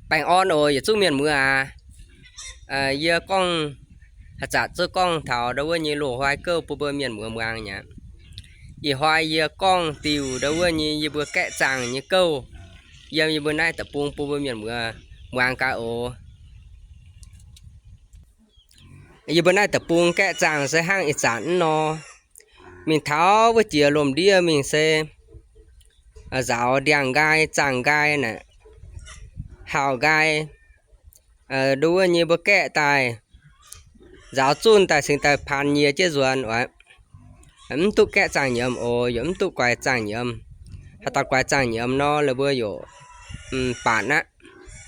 Baengh orn oc, yietc zungv mienh muoz aac. Yie gorngv haaix zanc zungv gorngv taux ndau wuov nyei loz-hnoi gouv bun mbuo mienh muoz muangx mi'aqv. Ih hnoi yie gorngv diuh ndau wuov nyei yie mbuo gaeqv zaangh nyei gouv yiem yie mbuo naaiv deic-bung bun mbuo mienh muoz muangx gaax oc. Yie mbuo naaiv deic-bung gaeqv zaangh se hnangv ih zanc mv nor. Mingh taux wuov jiex lomh ndiev mingh se nzaaux ndiangx-nqaai, zaangh-nqaai naaic, hauh-nqaai, nduov wuov nyei mbuo gaeqv daaih, nzaaux zunh daaih cingx daaih paanx nyiex jienv nzuonx oc. Mv duqv gaeqv zaangh nyiemz oc, yaac mv duqv guaix zaangh nyiemz. Haaix dauh guaix zaangh nyiemz nor, la'buo yaac baatc aqv,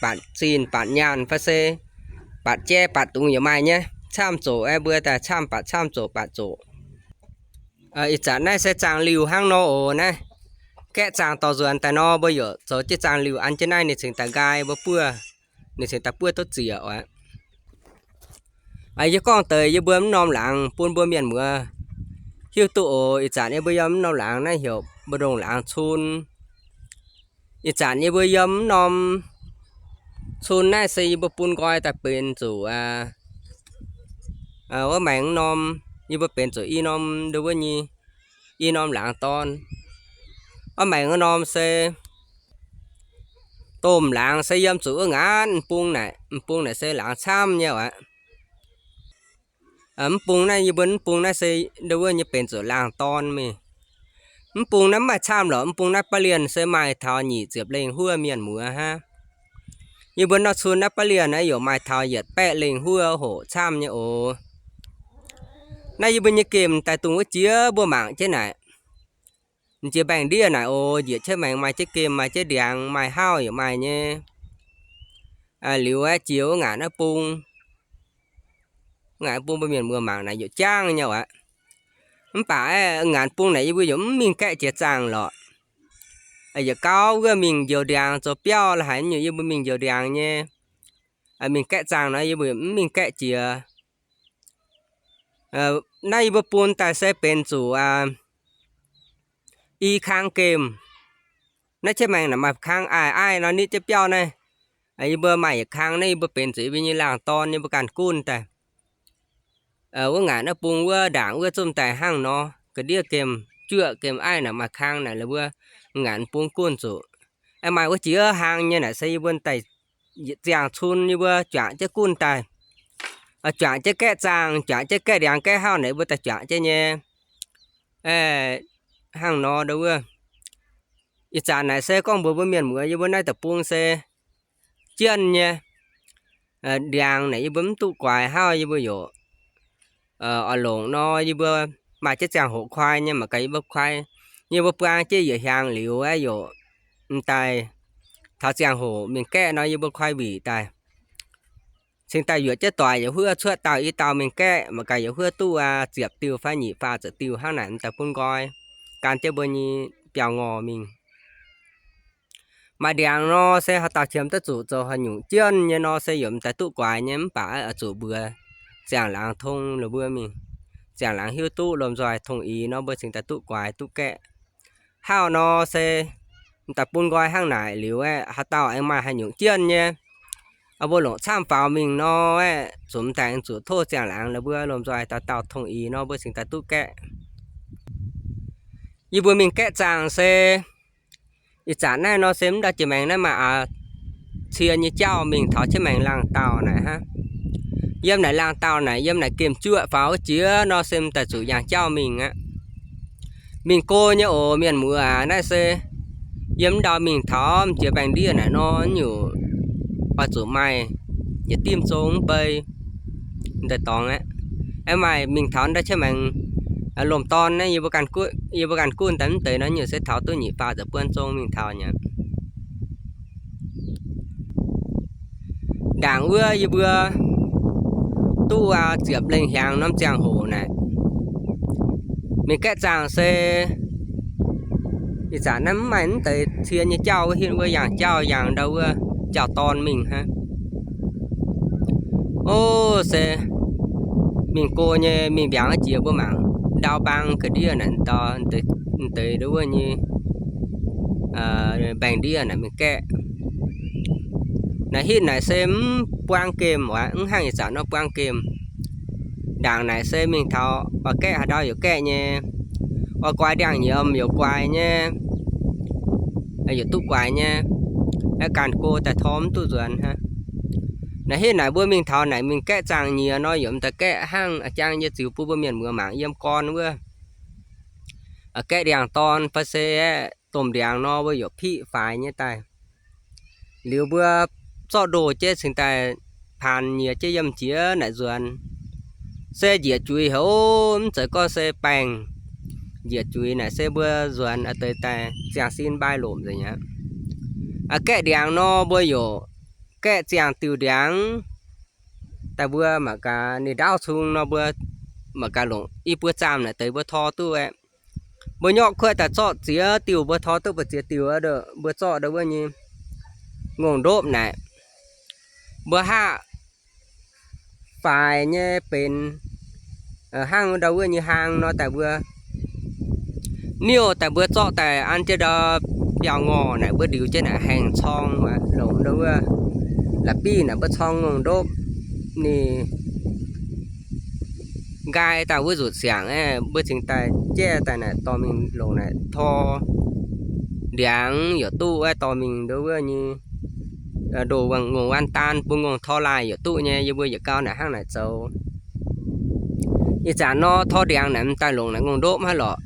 baatc zinh baatc nyaanh fai se baatc jaiv baatc dungz yaac maaih nyei. Camv zoqc aeqv, mbuo daaih camv baatc camv zoqc baatc zoqc. Ih zanc naaiv se zaangh liuh hnangv nor oc. Naaiv gaeqv zaangh dorh nzuonx daaih nor, mbuo yaac zoux jienv zaangh liuh an jienv naaiv ninh cingx daaih nqaai mbuo buov, ninh cingx daaih buov duqv ziec oc. Yie gorngv deix yie mbuo mv norm laangz bun mbuo mienh muoz hiuv duqv oc. Ih zanc yie mbuo yiem mv norm laangz naaiv heuc mbu'ndongx laangz cun. Ih zanc yie mbuo yiem mv norm cun naaiv se yie mbuo bun nqoi daaih benx zuqc wuov maengx norm, yie mbuo benx zuqc i norm nduov wuov nyei, i norm laangz dorn. Wuov maengx wuov norm se domh laangz se yiem zuqc wuov ngaanc m'bung naaic. M'bung naaic se laangz camv nyei oc. Mv bung naaiv, yie mbuo mv bung naaiv se nduov wuov nyei benx zuqc laangz dorn mingh. Mv bung naaiv mv maaih camv lorqc. Mv bung naaiv ba'lienh se maaih taux nyic ziepc lengh huov mienh muoz hnangv. Yie mbuo nor cun naaiv ba'lienh naaiv yaac maaih taux yietc baeqv lengh huov hoc camv nyei oc. Naaiv yie mbuo nyei gemh daaih dungh wuov jiex mbuo mangc jienv naaic. M'jiex mbaengx-ndiev naaic oc, njiec jienv maengx maaih jienv gemh, maaih jienv ndiangx, maaih hauv yaac maaih nyei. Liuz aeqv, jiex wuov ngaanc naaiv bung, ngaanc bung mbuo mienh muoz mangc naaic yaac jangv nyei oc. Mv baac aeqv, ngaanc bung naaic yie mbuo yaac mv mingh gaeqv jiex zaangh lorqc. Yietc gauh wuov mingh njoux ndiangx zoux biauv la'haic nyungc yie mbuo mingh njoux ndiangx nyei. Mingh gaeqv zaangh nor yie mbuo yaac mv mingh gaeqv jiex. Naaiv yie mbuo bun daaih se benx zuqc i kang gemh. Naaiv jienv maengx naaic maaih kang aiv aiv nor nitv jienv biauv naaiv. Yie mbuo maaih yietc kang naaiv yie mbuo benx zuqc yie mbuo nyei laangh dorn yie mbuo ganh gunv daaih. Wuov ngaanc naaiv bung wuov ndaangc wuov zomv daaih hnangv nor, ga'ndiev gemh juoqv gemh aiv naaic maaih kang naaic la'buo ngaanc bung gunv zuqc. Aeqv, maaih wuov jiex hlang nyei naaic se yie mbuo daaih ziangh cun yie mbuo juangc jienv gunv daaih. Juangc jienv gaeqv zaangh, juangc jienv gaeqv ndiangx gaeqv hauv naaic yie mbuo daaih juangc jienv nyei. Hnangv nor ndau wuov, ih zanc naaic se gorngv mbuox mbuo mienh muoz yie mbuo naaiv deic-bung se jienv nyei. Ndiangx naaic yie mbuo mv duqv guaix hauv yie mbuo yaac oix longc nor, yie mbuo maaih jienv ziangh hoc koi nyei mangc gaax yie mbuo koi, yie mbuo buang jienv yietc hiaangx liuz aeqv, yaac m'daaih taux ziangh hoc mingh gaeqv nor yie mbuo koi wich daaih. Cingx daaih yuoqc jienv doic yietc huov cuotv dauh i dauh mingh gaeqv, mangc gaax yietc huov duqv aqv, ziepc diuh fai nyic faah ziepc diuh hnangv naaic m'daaih bun nqoi gan jienv mbuo nyei biauv-ngorh mingh. Maaih ndiangx nor se haaix dauh qiemx duqv zuqc zoux haaix nyungc jienv nyei nor se yaac m'daaih duqv guaix nyei, mv baac oix zuqc mbuox ziangh laangz tong la'mbuo mingh. Ziangh laangz hiuv duqv lomh nzoih tong-ix nor mbuo cingx daaih duqv guaix duqv gaeqv. Hauv nor se m'daaih bun nqoi hnangv naaic liuz aeqv, haaix dauh aengx maaih haaix nyungc jienv nyei, mbuo longc camv faaux mingh nor aeqv, zuqc m'daaih aengx zuqc tov ziangh laangz la'mbuo lomh nzoih dauh dauh tong-ix nor mbuo cingx daaih duqv gaeqv. Yie mbuo mingh gaeqv zaangh se ih zanc naaiv nor se mv ndau jiex maengx naaiv maaih aax cie nyei jauv mingh taux jienv maengx laangh dauh naaic hnangv. Yiem naaic laangh dauh naaic, yiem naaic gemh juoqv faaux wuov jiex nor se m'daaih zuqc yangh jauv mingh aqv. Mingh go nyei oc mienh muoz aac, naaiv se yiem mv ndau mingh taux m'jiex mbaengx-ndiev naaic nor, nyungc oix zuqc maaih yietc dimv zong mv bei deix dorngx aqv. Aeqv, maaih mingh taux ndau jienv maengx lomh dorn naaiv, yie mbuo ganh gunv daaih mv deix nor, nyungc se taux duqv nyic faah ziepc buon zong mingh taux nyei. Ndaangc wuov yie mbuo duqv ziepc lengh hiaangx norm ziangh hoc naaic, mingh gaeqv zaangh se ih zanc naaiv mv maaih mv deix cie nyei jauv wuov, hitv wuov yangh jauv, yangh ndau wuov jauv-dorn mingh hnangv. Ov, se mingh go nyei, mingh mbiaangx jiex mbuo mangc ndau mbaang ga'ndiev naaic, ndau, deix ndau wuov nyei mbaengx-ndiev naaic mingh gaeqv. Naaic hitv naaic se mv buangv gemh oc, mv hnangv ih zanc nor buangv gemh. Ndaangc naaic se mingh taux oix gaeqv haaix ndau yaac gaeqv nyei, oix guaix ndiangx-nyiemz yaac guaix nyei, yaac duqv guaix nyei, ganh go daaih tor mv duqv nzuonx hnangv. Naaic hitv naaic mbuo mingh taux naaic mingh gaeqv zaangh nyiex nor yaac m'daaih gaeqv hnangv a'jangv nyei ziux bun mbuo mienh muoz mangc yiem gorn wuov. Gaeqv ndiangx-dorn fai se aeqv, domh ndiangx nor mbuo yaac piqv faix nyei daaih. Liuz mbuo zorqv ndoh jienv cingx daaih paanx nyiex jienv yiem jiex naaic nzuonx. Se njiec juix haic, mv zeiz gorngv se baengh njiec juix naaic se mbuo nzuonx deix daaih ziangh sin mbaih lomc nzengc aqv. Gaeqv ndiangx nor mbuo yaac gaeqv ziangh diuh ndiangx daaih mbuo mangc gaax ninh ndaauv cung nor mbuo mangc gaax longc i buo zaamh naaic deix mbuo tor duqv aeqv. Mbuo nyorqv kuotv daaih zorqv ziex diuh mbuo tor duqv mbu'ziex diuh, mbuo zorqv ndau wuov nyei ngongh ndopv naaic, mbuo haav faix nyei benx hnangv ndau wuov nyei hlaang nor daaih mbuo niouh daaih mbuo zorqv daaih an jienv ndau biauv-ngorh naaic mbuo ndiux jienv naaic haengh corng longc ndau wuov la'biqv naaic mbuo corng ngongh ndopv ninh nqaai daaih wuov nzuqc siangx aeqv, mbuo cingx daaih jaiv daaih naaic dorh mingh longc naaic tor ndiangx yaac duqv aeqv, dorh mingh ndau wuov nyei ndoh ngongh waan daan bun ngongh tor laaih yaac duqv nyei. Yie mbuo yietc gau naaic hnangv naaic zoux. Ih zanc nor tor ndiangx naaic m'daaih longc naaic ngongh ndopv hnangv lorqc.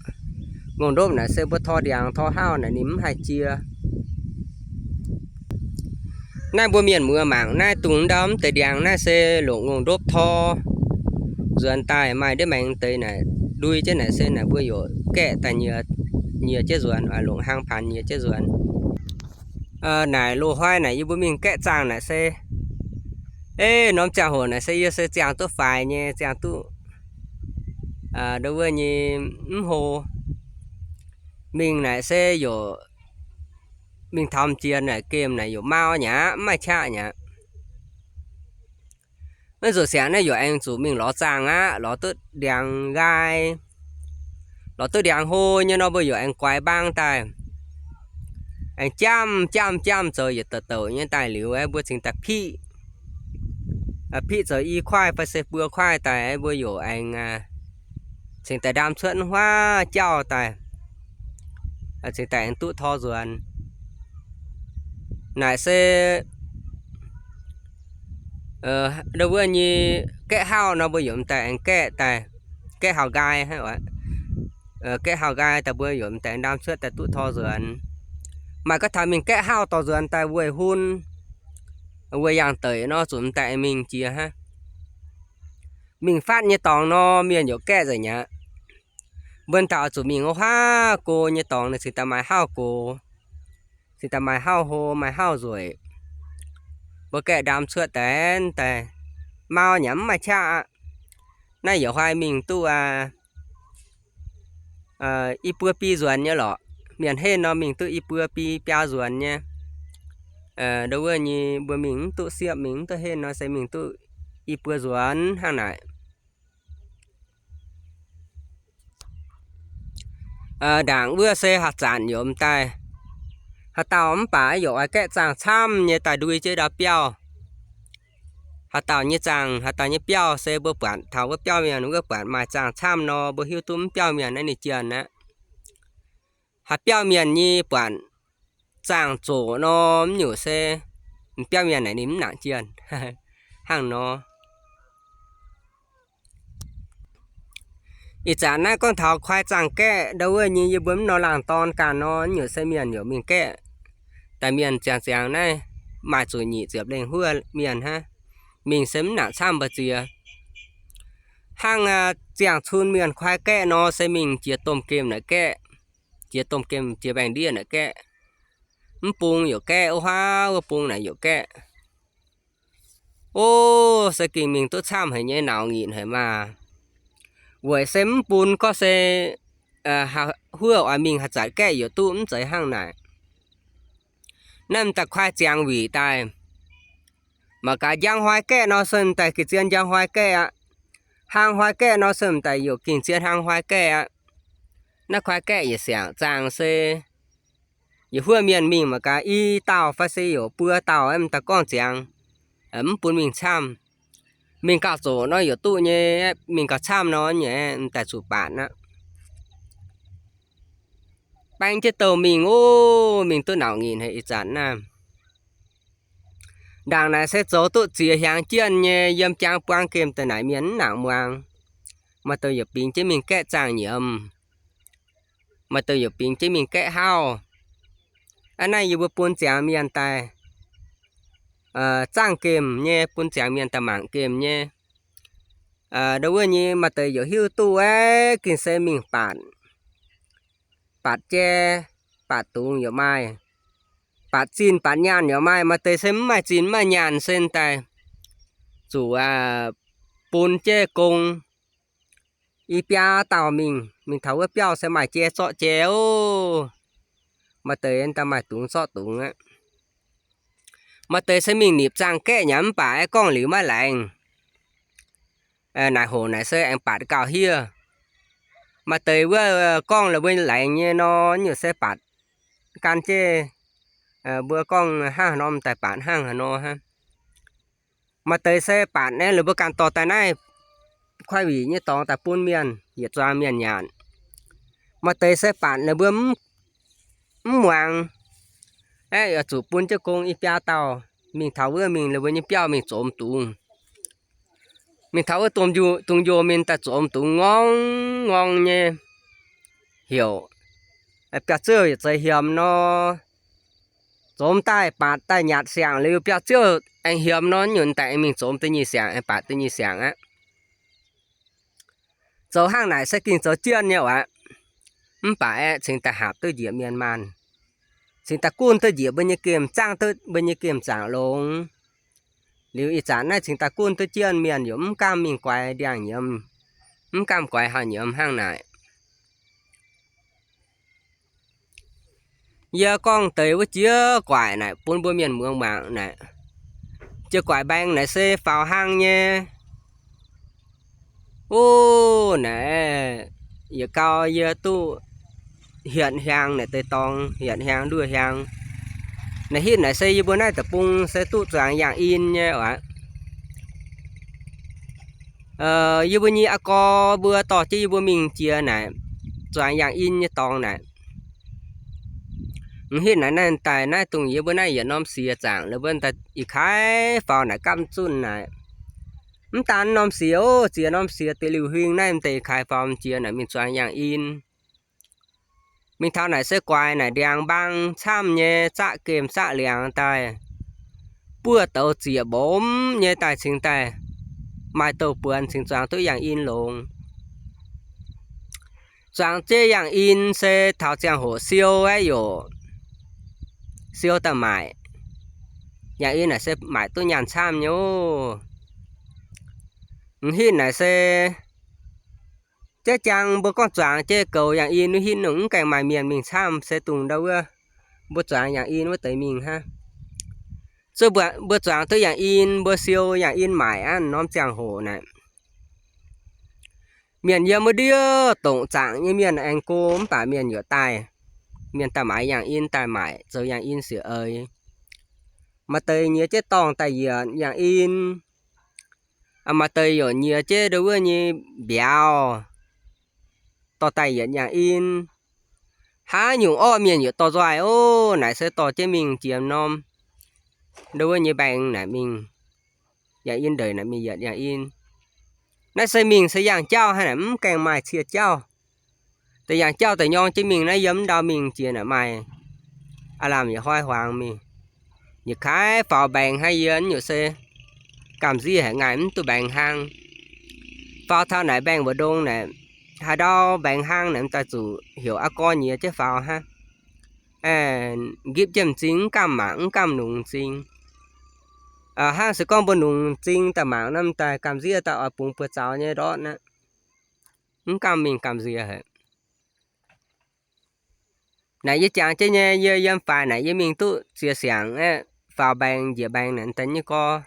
Ngongh ndopv naaic se mbuo tor ndiangx tor haauv naaic ninh mv haih jiex. Naaiv mbuo mienh muoz mangc naaiv dungx ndau mv deix ndiangx naaiv se longc ngongh ndopv tor nzuonx daaih. Maaih ndiev maengx deix naaic ndui jienv naaic se naaic mbuo yaac gaeqv daaih nyiex, nyiex jienv nzuonx, longc hlaang paanx nyiex jienv nzuonx. Naaic loz-hnoi naaic yie mbuo mingh gaeqv zaangh naaic se, ei norm ziangh hoc naaic se yie se ziangh duqv faix nyei, ziangh duqv ndau wuov nyei mv hlo. Mingh naaic se yaac mingh taux jiex naaic gemh naaic yaac mau nyei aqv, mv maaih qaqv nyei aqv. Mv zuqc siangx naaiv yaac aengx zuqc mingh lorz zaangh aqv, lorz duqv ndiangx nqaai, lorz duqv ndiangx hlo nyei nor mbuo yaac aengx guaix mbaang daaih, aengx jamv jamv jamv zoux yietc douc douc nyei daaih liuz aeqv, mbuo cingx daaih piqv, piqv zoux i kuaaiv fai se buo kuaaiv daaih aeqv, mbuo yaac aengx cingx daaih ndaam cuotv huaav jauv daaih, cingx daaih aengx duqv tor nzuonx. Naaic se ndau wuov nyei gaeqv hauv nor mbuo yaac m'daaih aengx gaeqv daaih, gaeqv hauh nqaai, gaeqv hauh nqaai daaih mbuo yaac m'daaih ndaam cuotv daaih duqv tor nzuonx. Maaih gorngv taux mingh gaeqv hauv dorh nzuonx daaih weic hun, weic yangh deic nor zuqc m'daaih aengx mingh jiex hnangv. Mingh fatv nyei dorngx nor mienh yaac gaeqv nzengc aqv. Mbuo dauh zuqc mingh wuov huaav go nyei dorngx nor cingx daaih maaih hauv gox, cingx daaih maaih hauv hlo, maaih hauv nzueic. Mbuo gaeqv ndaam cuotv daaih, daaih mau nyei aqv, mv maaih qaqv aqv. Naaiv yaac hnoi mingh duqv i buo biei nzuonx nyei lorqc. Mienh henv nor mingh duqv i buo biei biaa nzuonx nyei. Ndau wuov nyei mbuo mingh mv duqv siepv, mingh mv duqv henv nor se mingh duqv i buo nzuonx hnangv naaic. Ndaangc wuov se haaix zanc yaac m'daaih, haaix dauh mv baac yaac oix gaeqv zaangh camv nyei daaih ndui jienv ndau biauv. Haaix dauh nyei zaangh, haaix dauh nyei biauv se mbuo buatc taux wuov biauv mienh wuov buatc maaih zaangh camv nor, mbuo hiuv duqv mv biauv mienh naaiv ninh jienh aqv. Haaix biauv mienh nyei buatc zaangh zoqc nor, mv nyungc se biauv mienh naaic ninh mv nangc jienh hnangv nor. Ih zanc naaiv gorngv taux kuaai zaangh gaeqv ndau wuov nyei, yie mbuo mv norm laangh dorn ganh nor, mv nyungc se mienh yaac mingh gaeqv. Daaih mienh ziangh ziangx naaiv maaih zuqc nyic ziepc lengh huov mienh hnangv. Mingh se mv nangc camv mbu'ziex. Hnangv ziangh cun mienh kuaai gaeqv nor se mingh jiex domh gemh naaic gaeqv, jiex domh gemh jiex mbaengx-ndiev naaic gaeqv. Mv bung yaac gaeqv, wuov huaav wuov bung naaic yaac gaeqv. O, se gengh mingh duqv camv haic nyei, nauz nyitc haic maah! Weic se mv bun gorngv se huov oix mingh haaix zanc gaeqv yaac duqv, mv zeiz hnangv naaic. Naaiv m'daaih kuaai ziangx wuic daaih. Mangc gaax njang hnoi gaeqv nor se m'daaih geh zien njang hnoi gaeqv aqv. Hlang hnoi gaeqv nor se m'daaih yaac geh zien hlang hnoi gaeqv aqv. Naaiv kuaai gaeqv yietc siangx zaangh se Yietc huov mienh mingh mangc gaax i dauh fai se yaac buo dauh, mv daaih gorngv ziangx, mv bun mingh camv. Mingh gauh zoqc nor yaac duqv nyei, mingh gauh camv nor nyei, mv daaih zuqc baatc aqv. Baeng jienv douh mingh ov, mingh duqv nauc nyinh haic ih zanc naaiv. Ndaangc naaic se zoux duqv ziex hiaangx jienv nyei, yiem jangx buang gemh daaih naaic mienh mv nangc muangx. Maaih deix yaac bingx jienv mingh gaeqv zaangh nyiemz, maaih deix yaac bingx jienv mingh gaeqv hauv. Aa, naaiv yie mbuo bun ziangx mienh daaih zaangh gemh nyei, bun ziangx mienh daaih mangc gemh nyei. Ndau wuov nyei maaih deix yaac hiuv duqv aeqv, gengh se mingh baatc, baatc jai, baatc dungz yaac maaih, baatc zinh baatc nyaanh yaac maaih. Maaih deix se mv maaih zinh mv maaih nyaanh se daaih zuqc bun jienv gong i biaa dauh mingh, mingh taux wuov biauv se maaih jai zorqv jai ov. Maaih deix daaih maaih dungz zorqv dungz aqv. Maaih deix se mingh nipc zaangh gaeqv nyei mv baac aeqv, gorngv liuz maiv laengz. Naaic hoc naaic se aengx baatc gauh hiev. Maaih deix wuov gorngv la'buo laengz nyei nor, nyungc se baatc gan jienv mbuo gorngv hnangv haaix nor daaih baatc hnangv haaix nor hnangv. Maaih deix se baatc naaiv la'buo ganh dorh daaih naaiv kuaaiv wuic nyei dorngx daaih bun mienh, yietc zuangx mienh nyanc. Maaih deix se baatc la'buo mv muangx, aeqv, yaac zuqc bun jienv gong i biaa dauh mingh taux wuov mingh la'buo nyei biauv mingh zomx dungz. Mingh taux wuov dungz njo-, dungz njoh mingh daaih zomx dungz ngorng ngorng nyei heuc, biauv-ziouv yietc zeiz hiemx nor, zomx daaih baatc daaih nyatc siangx liuz biauv-ziouv aengx hiemx nor, nyunc daaih aengx mingh zomx da'nyeic siangx, aengx baatc da'nyeic siangx aqv. Zoux hnangv naaic se gengh zoux jienv nyei aqv. Mv baac aeqv, cingx daaih haapc duqv njiec mienh maanh, cingx daaih gunv duqv njiec mbuo nyei gemh, zaangv duqv mbuo nyei gemh zaangc longx. Liuz ih zanc naaiv cingx daaih gunv duqv jienv, mienh yaac mv gamh mingh guaix ndiangx-nyiemz, mv gamh guaix hauh-nyiemz hnangv naaic. Yie gorngv deix wuov jiez guaic naaic bun mbuo mienh muangx mangc naaic. Jiez guaic mbaeng naaic se faaux hlang nyei. Ov, naaic yietc gau yie duqv hietc hiaangx naaic deix dorngx, hietc hiaangx nduoh hiaangx. Naaic hitv naaic se yie mbuo naaiv deic-bung se duqv zuangx yangh in nyei aqv. Yie mbuo nyei aa gorx mbuo dorh jienv yie mbuo mingh jiex naaic, zuangx yangh in nyei dorngx naaic. M'hitv naaic naaiv daaih naaiv dongh yie mbuo naaiv yietc norm siex zaangc, la'buo daaih ih kaaix faaux naaic gapv zunh naaic. Mv daan norm siex ov, ziex norm siex deix liuh huing naaiv m'deix ih kaaix faaux m'jiex naaic mingh zuangx yangh in. Mingh taux naaic se guaix naaic ndiangx-mbaang camv nyei, zaqv gemh zaqv liangx daaih, buov douz ziec mbomv nyei daaih cingx daaih maaih douz-buonx cingx zuangx duqv yangh in longx. Zuangx jienv yangh in se taux ziangh hoc siou aeqv, yaac siou daaih maaic. Yangh in naaic se maaic duqv nyaanh camv nyei ov. M'hitv naaic se jaiv jang mbuo gorngv zuangx jienv goux yangh in wuov hitv nungc mv gaengh maaih mienh mingh camv, se dongh ndau wuov mbuo zuangx yangh in wuov deix mingh hnangv. Zuov mbuo zuangx duqv yangh in, mbuo siou yangh in maaic aqv, norm ziangh hoc naaic, mienh yiem wuov ndiev dongc zaangc nyei mienh aengx go mv baac mienh yaac daaih. Mienh daaih maaiz yangh in daaih maaic zoux yangh in siec eix. Maaih deix nyiex jienv dorngh daaih yietc yangh in. Maaih deix yaac nyiex jienv ndau wuov nyei mbiauz dorh daaih yietc yangh in. Haaix nyungc orqv mienh yaac dorh nzoih ov. Naaic se dorh jienv mingh jiex norm ndau wuov nyei mbaeng naaic mingh, yangh in ndeic naaic mingh yietc yangh in. Naaiv se mingh se yangh jauv hnangv naaic, mv gaengh maaih cie jauv. Deix yangh jauv daaih nyorng jienv mingh naaiv, yiem ndau mingh jiex naaic maaih aav lamh yietc hnoi huaangx mingh. Yietc kaaix faaux mbaengx hnangv yie nyungc se gamh nziev haic, ngaih mv duqv mbaengx hlang. Faaux taux naaic mbaengx mbu'ndongx naaic, haaix ndau mbaengx hlang naaic m'daaih zuqc heuc aa gorx nyiex jienv faaux hnangv. Nqipv jienv m'zing, mv gamh mangc, mv gamh nungx m'zing. Hnangv se gorngv mbuo nungx m'zing daaih mangc nor, m'daaih gamh nziev daaih oix bungx buoz zaux nyei ndortv aqv. Mv gamh mingh gamh nziex haic. Naaic yie jangx jienv nyei, yie yiem faix naaic yie mingh duqv ziex siangx aeqv, faaux mbaengx njiec mbaengx naaic daaih nyei gorx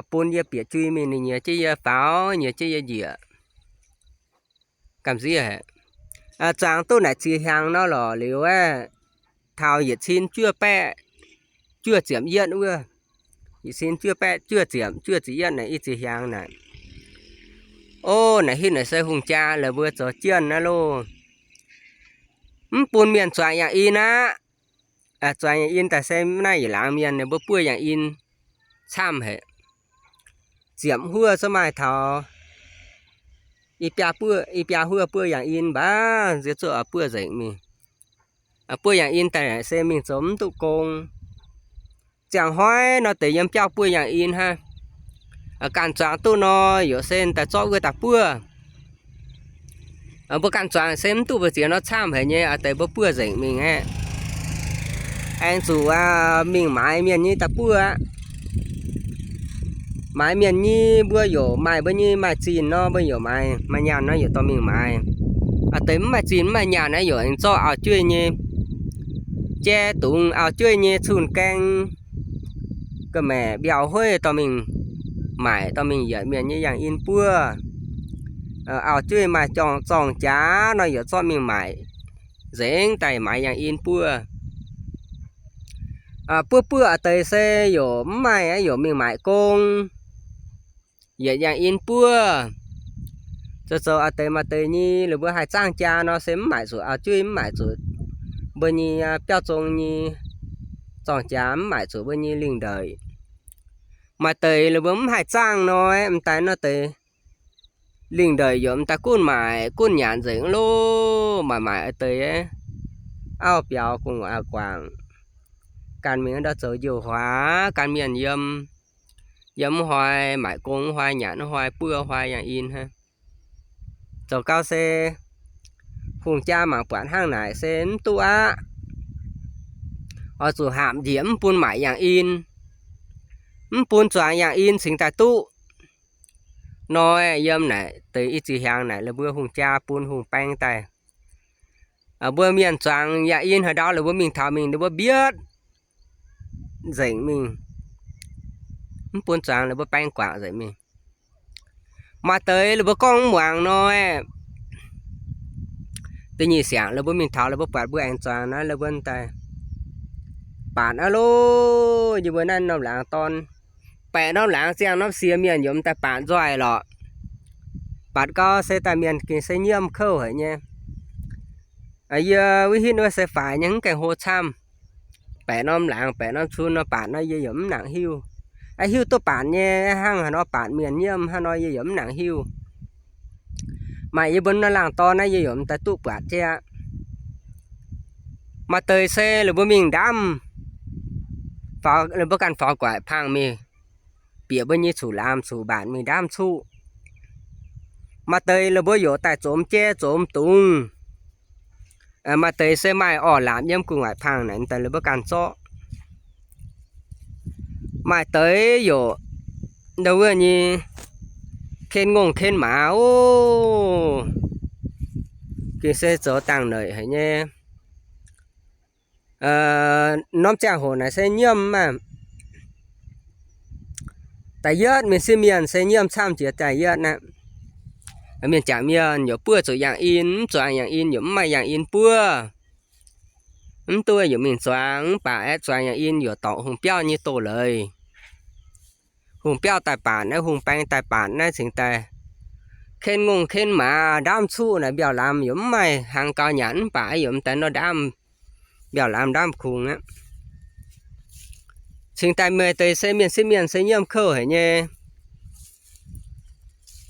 bun yie bieqc jui mingh, ninh nyiex jienv yie faaux, nyiex jienv yie njiec. Gamh nziev haic. Zuangx duqv naaic ziex hiaangx nor lorqc liuz aeqv, taux yietc cin juov baeqv juov ziepc yietv wuov, yietc cin juov baeqv juov ziepc, juov ziepc yietv naaic i ziex hiaangx naaic. O, naaic hitv naaic se hungh jaa la'buo zoux jienv naaiv loh. Mv bun mienh zuangx yangh in aqv. Zuangx yangh in daaih se naaiv yietc laangz mienh ninh mbuo buov yangh in camv haic. Ziepc huov zungv maaih taux i biaa huov buov yangh in mbac, nziex zuqc buov nzengc mingh. Buov yangh in daaih se mingh zoux mv duqv gong. Ziangh hnoi nor deix yiem biauv buov yangh in hnangv. Ganh zuangx duqv nor, yaac se daaih zorqv wuov daaih buov. Mbuo ganh zuangx se mv duqv mbu'ziex nor camv haic nyei, deix mbuo buov nzengc mingh aeqv. Aengx zuqc mingh maaiz mienh nyei daaih buov aqv. Maaiz mienh nyei, mbuo yaac maaih mbuo nyei maaih zinh nor, mbuo yaac maaih, maaih nyaanh nor yaac dorh mingh maaiz. Deix mv maaih zinh mv maaih nyaanh naaiv yaac aengx zorqv auv-jueiv nyei jai dungz, auv-jueiv nyei cun-gaeng, ga'maeqc mbiauh hueiv dorh mingh maaic, dorh mingh yietc mienh nyei yangh in buov. Auv-jueiv maaih zorng-jaax nor yaac zorqv mingh maaic, nzengc daaih maaiz yangh in buov. Buov buov deix se yaac mv maaih, yaac mingh maaic gong, yietc yangh in buov. Zoux zoux deix maaih deix nyei, ninh mbuo haih zaangv jaa nor se mv maaic zuqc auv-jueiv, mv maaic zuqc mbuo nyei biauv zong nyei zorng-jaax, mv maaic zuqc mbuo nyei lingh ndeic. Maaih deix ninh mbuo mv haih zaangv nor, m'daaih nor deix lingh ndeic yaac m'daaih gunv maaic gunv nyanc nzengc loh. Maaic maaic deix auv biaux gu'nguaaic guangc, gan mingh ndau zoux njoux huaax, gan mienh yiem, yiem mv hnoi maaic gong, mv hnoi nyanc, mv hnoi buov, mv hnoi yangh in hnangv. Zoux gau se hungh jaa mangc buatc hnangv naaic se mv duqv aqv. Oix zuqc haapc njiec mv bun maaic yangh in, mv bun zuangx yangh in cingx daaih duqv. Nor yiem naaic deix i ziex hiaangx naaic, ninh mbuo hungh jaa bun hungh baeng daaih. Mbuo mienh zuangx yangh in haaix ndau, ninh mbuo mingh taux mingh ninh mbuo mbietv nzengc mingh, mv bun zuangx ninh mbuo baeng guangc nzengc mingh. Maaih deix ninh mbuo gorngv mv muangx nor, da'nyeic siangx ninh mbuo mingh taux, ninh mbuo buatc mbuo aengx zuangx naaiv, ninh mbuo daaih baatc aqv loh. Yie mbuo naaiv norm laangz dorn, baeqc norm laangz ziangh norm sie mienh yaac m'daaih baatc nzoih lorqc. Baatc gau se daaih mienh gengh se nyiemv kouv haic nyei. Yie wuov hitv wuov se faix nyei, mv gaengh hlo camv. Baeqc norm laangz baeqc norm cun nor baatc nor yie yaac mv nangc hiuv. Aa, hiuv duqv baatc nyei, hnangv haaix nor baatc mienh nyiemv hnangv nor yie yaac mv nangc hiuv. Maaih yie mbuo naaiv laangz dorn naaiv yie yaac m'daaih duqv buatc jienv aqv. Maaih deix se ninh mbuo mingh ndaamv, ninh mbuo ganh faaux guaaic pangh mingh, bieqc mbuo nyei cuqv-laamz cuqv-mbaatc mingh ndaamv cuqv. Maaih deix ninh mbuo yaac daaih zomx jai zomx dungz. Maaih deix se maaih orv-laapc yiem gu'nguaaic pangh naaic, daaih ninh mbuo ganh zorqv. Maaih deix yaac ndau wuov nyei ken ngongh ken maaz oc. Gengh se zoux dangh neic haic nyei. Norm ziangh hoc naaic se nyiemv maah. Da'yietv mienh sieqv mienh se nyiemv camv jiex da'yietv aqv. Mienh jangc mienh yaac buov zuqc yangh in, mv zuangx yangh in yaac mv maaih yangh in buov. Mv duqv yaac mingh zuangx, mv baac aeqv, zuangx yangh in yaac dorngc hungh biauv nyei doz-leiz. Hungh biauv daaih baatc naaiv, hungh baeng daaih baatc naaiv cingx daaih ken ngongh ken maaz, ndaamv cuqv naaic mbiauh lamz yaac mv maaih hnaangx gaux nyanc, mv baac yaac m'daaih nor ndaamv mbiauh lamz ndaamv kungx aqv. Cingx daaih meih deix se mienh sieqv mienh se nyiemv kouv haic nyei.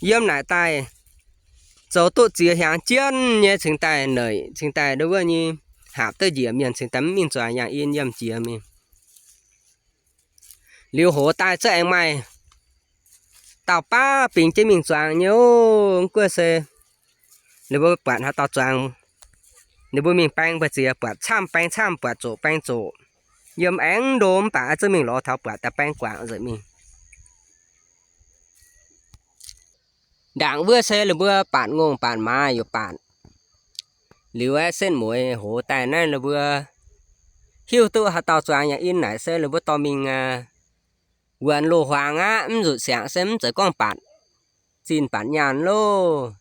Yiem naaic daaih zoux duqv ziex hiaangx jienv nyei cingx daaih neic, cingx daaih ndo wuov nyei haapc duqv njiec mienh cingx daaih mv mingh zuangx yangh in yiem jiex mingh. Liuz hoz daaih zungv aengx maaih dauh baav bingx jienv mingh zuangx nyei oc. Mv gunv se ninh mbuo buatc haaix dauh zuangx, ninh mbuo mingh baeng mbu'ziex, buatc camv baeng camv, buatc zoqc baeng zoqc. Yiem aengx ndo mv baac zungv mingh lorz taux buatc daaih baeng guangc nzengc mingh. Ndaangc wuov se ninh mbuo baatc ngongh baatc maaz yaac baatc. Liuz aeqv, setv mueiz hoz daaih naaiv ninh mbuo hiuv duqv haaix dauh zuangx yangh in naaic se ninh mbuo dorh mingh wuonx loz huaang aqv. Mv nzutc siangx se mv zeiz gorngv baatc zinh baatc nyaanh loh.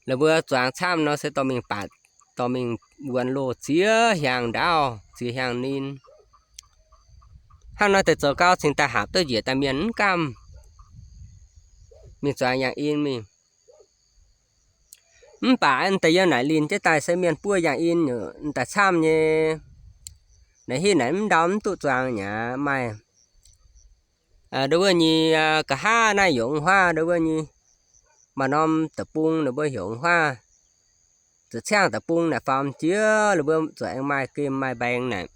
Ninh mbuo zuangx camv nor se dorh mingh baatc dorh mingh wuonx loh ziex hnyangx ndaauv, ziex hnyangx ninh. Hnangv nor deix zoux gau cingx daaih hapc duqv njiec daaih mienh mv gamh, mingh zuangx yangh in mingh. Mv baac deix yiem naaic linh jienv daaih se mienh buov yangh in nyei daaih camv nyei. Naaic hitv naaic mv ndau mv duqv zuangx nyei aqv. Maaih ndo wuov nyei, nqa'haav naaiv heuc huaav, ndo wuov nyei, maaih norm deic-bung ninh mbuo heuc huaav. Zuqc ciangv deic-bung naaic faaux jiex, ninh mbuo zuqc aengx maaih gemh maaih mbaengx naaic.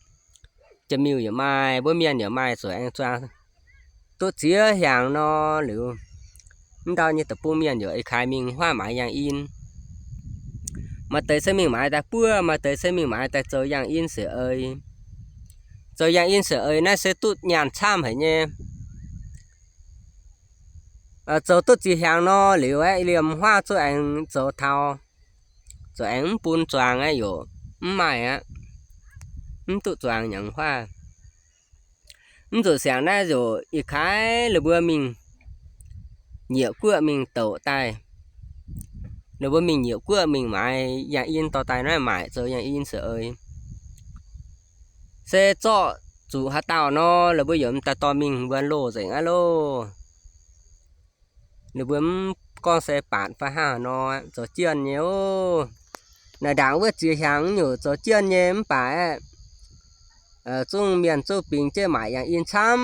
Jaa-miuh yaac maaih, mbuo mienh yaac maaih, zuqc aengx zuangx duqv ziex hnyangx nor liuz, mv ndau nyei deic-bung mienh yaac ih kaaix mingh huaav maaiz yangh in. Maaih deix se mingh maaiz daaih buov, maaih deix se mingh maaiz daaih zoux yangh in siec eix. Zoux yangh in siec eix naaiv se duqv nyaanh camv haic nyei. Zoux duqv ziex hnyangx nor liuz aeqv, liemh huaav zuqc aengx zoux taux, zuqc aengx mv bun zuangx aeqv, yaac mv maaih aqv. Mv duqv zuangx nyanc huaav. Mv zuqc siangx naaiv yaac ih kaaix ninh mbuo mingh nyiec guoqv mingh douc daaih. Ninh mbuo mingh nyiec guoqv mingh maaiz yangh in dorh daaih naaiv maaic zoux yangh in siec eix. Se zorqv zuqc haaix dauh nor, ninh mbuo yaac m'daaih dorh mingh wuonx loh nzengc aqv loh. Ninh mbuo mv gorngv se baatc fai hnangv haaix nor, zoux jienh nyei oc. Naaic ndaangc wuov ziex hnyangx nyungc zoux jienh nyei mv baac aeqv, zungv mienh zungv bingx jienv maaic yangh in camv.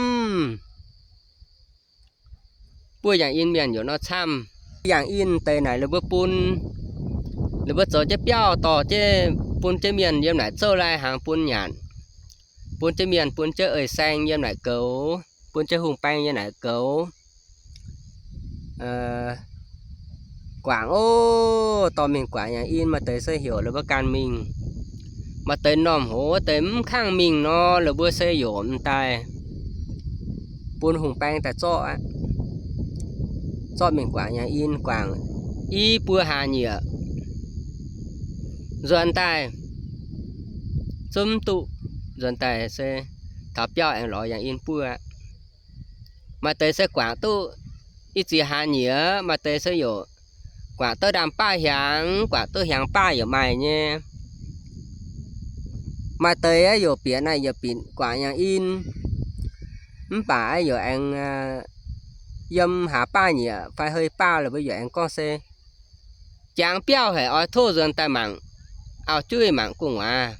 Buov yangh in mienh yaac nor camv. Yangh in deix naaic ninh mbuo bun, ninh mbuo zoux jienv biauv dorh jienv bun jienv mienh yiem naaic zouv lai hnaangx bun nyanc, bun jienv mienh, bun jienv eix saeng yiem naaic goux, bun jienv hungh baeng yiem naaic goux. Guangc oc, dorh mingh guangc yangh in. Maaih deix se heuc ninh mbuo ganh mingh. Maaih deix m'normh hoz deix mv kangv mingh nor, ninh mbuo se yaac m'daaih bun hungh baeng daaih zorqv aqv, zorqv mingh guangc yangh in, guangc i buo hlaax nyieqc. Nzuonx daaih zungv mv duqv, nzuonx daaih se taux biauv aengx lorz yangh in buov aqv. Maaih deix se guangc duqv i ziex hlaax nyieqc, maaih deix se yaac guangc duqv ndaamv-baav hnyangx, guangc duqv hnyangx-baav yaac maaih nyei. Maaih deix yaac bieqc naaiv yaac bieqc guangc yangh in, mv baac yaac aengx yiem hlaax baav nyieqc fai hei baav lorqc, mbuo yaac aengx gorngv se jangx biauv haic oix tov nzuonx daaih mangc auv-jueiv mangc gu'nguaaz.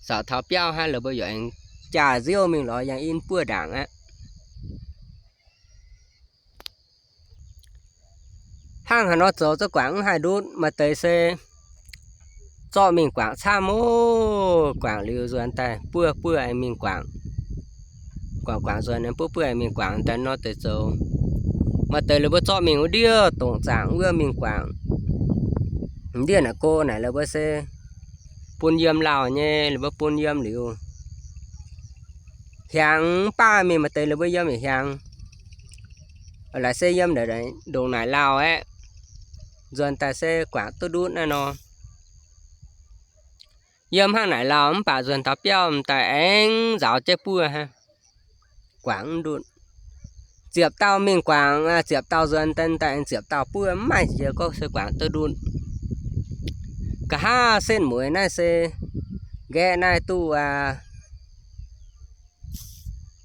Caux taux biauv hnangv, lorqc, mbuo yaac aengx jaa nziouv mingh lorz yangh in buov ndaangc aqv. Hnangv haaix nor zoux zungv guangc mv haih ndutv. Maaih deix se zorqv mingh guangc camv oc. Guangc liuz nzuonx daaih buov, buov aengx mingh guangc. Guangc guangc nzuonx aengx buov, buov aengx mingh guangc, daaih nor deix zoux. Maaih deix lorqc, mbuo zorqv mingh wuov ndiev dongc zaangc wuov mingh guangc. Ndiev naaic go naaic lorqc, mbuo se bun yiem lauh nyei, lorqc, mbuo bun yiem liuz hnyangx baav mingh. Maaih deix lorqc, mbuo yiem yietc hnyangx, laaix se yiem ndongc naaic lauh aeqv, nzuonx daaih se guangc duqv ndutv naaiv nor. Yiem hnangv naaic lauh mv baac nzuonx taux biauv m'daaih aengx nzaaux jienv buov hnangv, guangc mv ndutv. Ziepc dauh mingh guangc, ziepc dauh nzuonx daaih m'daaih aengx ziepc dauh buov, mv maaih jiex gorngv se guangc duqv ndutv. Nqa'haav setv mueiz naaiv se nqaeqv naaiv duqv aqv.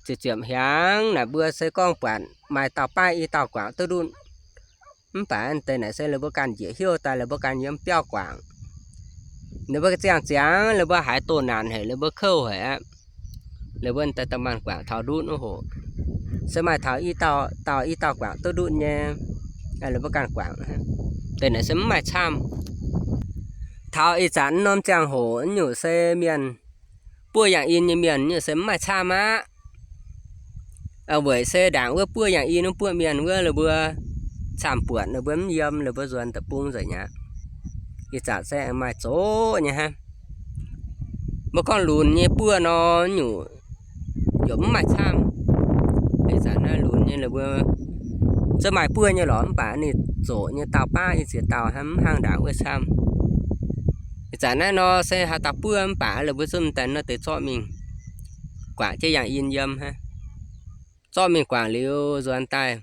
Ziepc ziepc hnyangx naaic mbuo se gorngv buatc maaih dauh baav i dauh guangc duqv ndutv. Mv baac deix naaic se lorqc, mbuo ganh njiec hnyouv daaih, lorqc, mbuo ganh yiem biauv guangc. Ninh mbuo ziangh ziangx, lorqc, mbuo haiz doh naanc haic, lorqc, mbuo kouv haic aqv. Lorqc, mbuo daaih da'maanh guangc taux ndutv wuov hoc, se maaih taux i dauh, dauh i dauh guangc duqv ndutv nyei. Lorqc, mbuo ganh guangc. Deix naaic se mv maaih camv. Taux ih zanc norm ziangh hoc nyungc se mienh buov yangh in nyei mienh nyungc se mv maaih camv aqv. Weic se ndaangc wuov buov yangh in wuov buov mienh wuov, lorqc, mbuo camv-buonc, lorqc, mbuo mv yiem, lorqc, mbuo nzuonx deic-bung nzengc aqv. Ih zanc se aengx maaih zoqc nyei hnangv. Mbuo gorngv lunx nyei buov nor nyungc yaac mv maaih camv. Ih zanc naaiv lunx nyei lorqc, mbuo zungv maaih buov nyei lorqc, mv baac ninh zoqc nyei dauh baav i ziex dauh hnangv, mv hnangv ndaangc wuov camv. Ih zanc naaiv nor se haaix dauh buov mv baac lorqc, mbuo zungv m'daaih nor deix zorqv mingh guangc jienv yangh in yiem hnangv. Zorqv mingh guangc liuz nzuonx daaih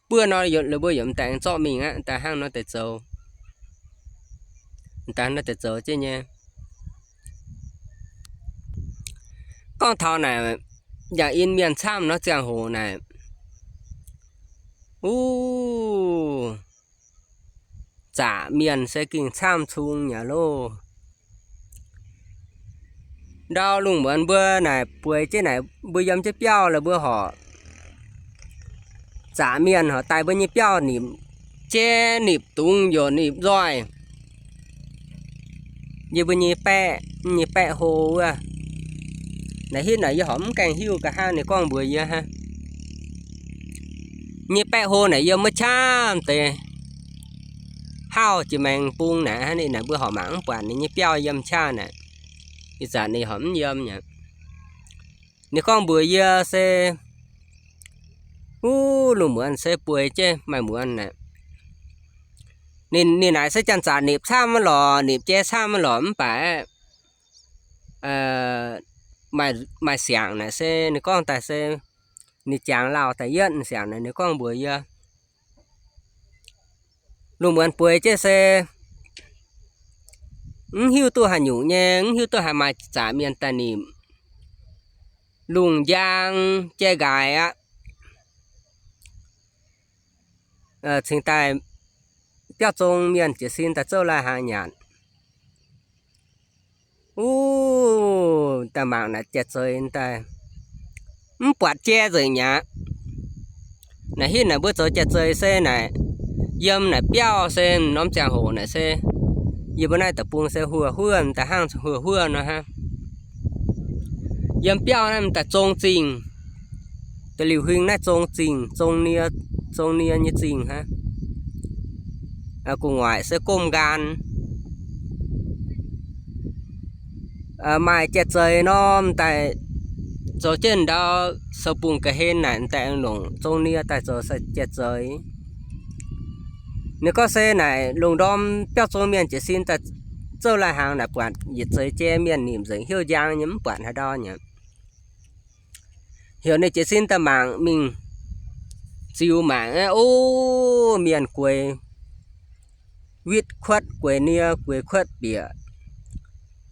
buov nor, lorqc, mbuo yaac m'daaih zorqv mingh aqv, m'daaih hnangv nor deix zoux. M'daaih naaiv deix zoux jienv nyei. Gorngv taux naaic, yaac in mienh camv nor ziangh hoc naaic, uv, zaqc mienh se gengh camv cung nyei loh. Ndau lungh muonz mbuo naaic bueix jienv naaic, mbuo yiem jienv biauv lorqc, mbuo horc zaqc mienh horc daaih mbuo nyei biauv nipc jai, nipc dungz, yaac nipc nzoih. Yie mbuo nyei baeqv, nyei baeqv hlo wuov, naaic hitv naaic yie horc mv gaengh hiuv ga'hnangv ninh gorngv mbuox yie hnangv. Nyei baeqv hlo naaic yiem wuov qaqv deix hauv jiex maengx bung naaic, ninh naaic mbuo horc mangc mv buatc ninh nyei biauv yiem qaqv naaic. Ih zanc ninh horc mv yiem aqv. Ninh gorngv mbuox yie se, uv, lungh muonz se bueix jienv maaih muonz naaic. Ninh, ninh naaic se janx-zaqc nipc camv maiv lorqc, nipc jai camv maiv lorqc, mv baac maaih, maaih siangx naaic se ninh gorngv daaih se ninh jangx lauh daaih yietv siangx naaic ninh gorngv mbuox yie, lungh muonz bueix jienv se mv hiuv duqv haaix nyungc nyei, mv hiuv duqv haaix maaih zaqc mienh daaih nipc. Lungh njang jai nqaaix aqv. Cingx daaih biauv zong mienh jiez sin daaih zouv lai-hnaangx nyanc. Uv, daaih mangc naaic jai-zeix daaih mv buatc jai nzengc mi'aqv. Naaic hitv naaic mbuo zoux jai-zeix se naaic, yiem naaic biauv se norm ziangh hoc naaic se, yie mbuo naaiv deic-bung se huoz-huoz daaih hnangv huoz-huoz nor hnangv. Yiem biauv naaiv daaih zong zingh, da'liuh huing naaiv zong zingh, zong nie, zong nie nyei zingh hnangv. Gu'nguaaic se gomh nqaan. Maaih jai-zeix nor daaih zoux jienv ndau sou bungh ga'hlen naaic daaih longc zong nie daaih zoux jai-zeix. Ninh gorngv se naaic lungh ndorm biauv zong mienh jiez sin daaih zouv lai-hnaangx naaic buatc yietc zeix jai mienh nimc nzengc, hiuv njang nyei mv buatc haaix ndau nyei. Heuc ninh jiez sin daaih mangc mingh ziux mangc aqv, o, mienh gueix witv kuotv, gueix nie, gueix kuotv bieqc.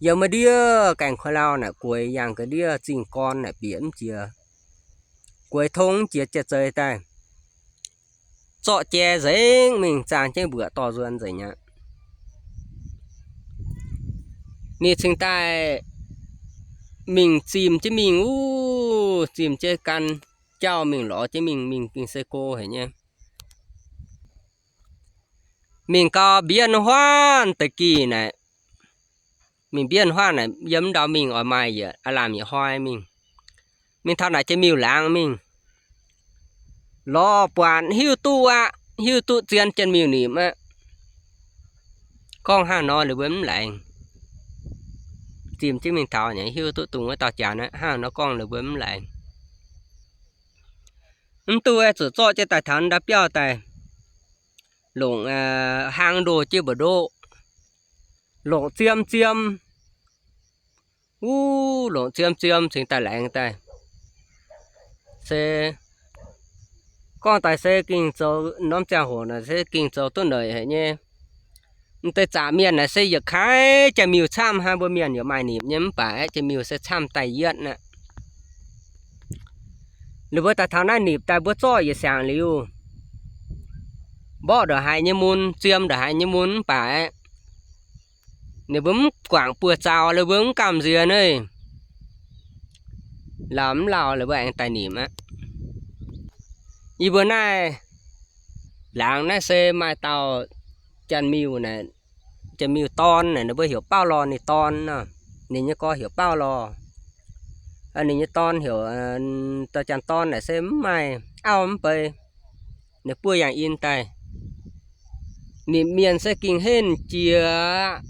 Yiem wuov ndiev gaengh kuh lauh naaic gueix yangh ga'ndiev zingh gorn naaic bieqc mv jiex, gueix tong mv jiex jai-zeix daaih. Zorqv jai nzengc mingh zaang jienv mbuoqc dorh nzuonx nzengc aqv. Ninh cingx daaih mingh zimh jienv mingh, uv, zimh jienv gan jauv mingh lorz jienv mingh, mingh gengh se go haic nyei. Mingh gau mbienv huaanv da'gih naaic, mingh mbienv huaanv naaic yiem ndau mingh oix maaih yietc aav lamh yietc hnoi mingh. Mingh taux naaic jiex miuc-laangz mingh, lorz buatc hiuv duqv aqv, hiuv duqv zien jiex miuc nimc aqv. Gorngv hnangv nor ninh mbuo mv laengz. Zimh jienv mingh taux nyei hiuv duqv dungx wuov dauh janx aqv, hnangv nor gorngv ninh mbuo mv laengz. Mv duqv aeqv, zuqc zorqv jienv daaih taux ndau biauv daaih, longc hlang ndoh jienv mbu'ndoqv, longc ziem ziem, uv, longc ziem ziem cingx daaih laengz daaih. Se gorngv daaih se gengh zoux norm ziangh hoc naaic se gengh zoux duqv noic haic nyei. M'deix zaqc mienh naaic se yietc kaaix jiex miuc camv hnangv, mbuo mienh yaac maaih nimc nyei mv baac aeqv, jiex miuc se camv daaih yietv aqv. Ninh mbuo daaih taux naaiv nipc daaih mbuo zorqv yietc siangx liuz, mborqv ndongc haaix nyei mun, ziem ndongc haaix nyei mun mv baac aeqv, ninh mbuo mv guangc buoz-zaux, ninh mbuo mv gamh nziex naaiv, lauh mv lauh ninh mbuo aengx daaih nimc aqv. Yie mbuo naaiv laangz naaiv se maaih dauh janx-miuc naaic, janx-miuc dorn naaic, ninh mbuo heuc Bauv Lorh ninh dorn nor. Ninh nyei gorx heuc Bauv Lorh. Ninh nyei dorn heuc, dauh janx-dorn naaic se mv maaih auv mv bei, ninh buov yangh in daaih. Nimc mienh se gengh henv jiex aqv.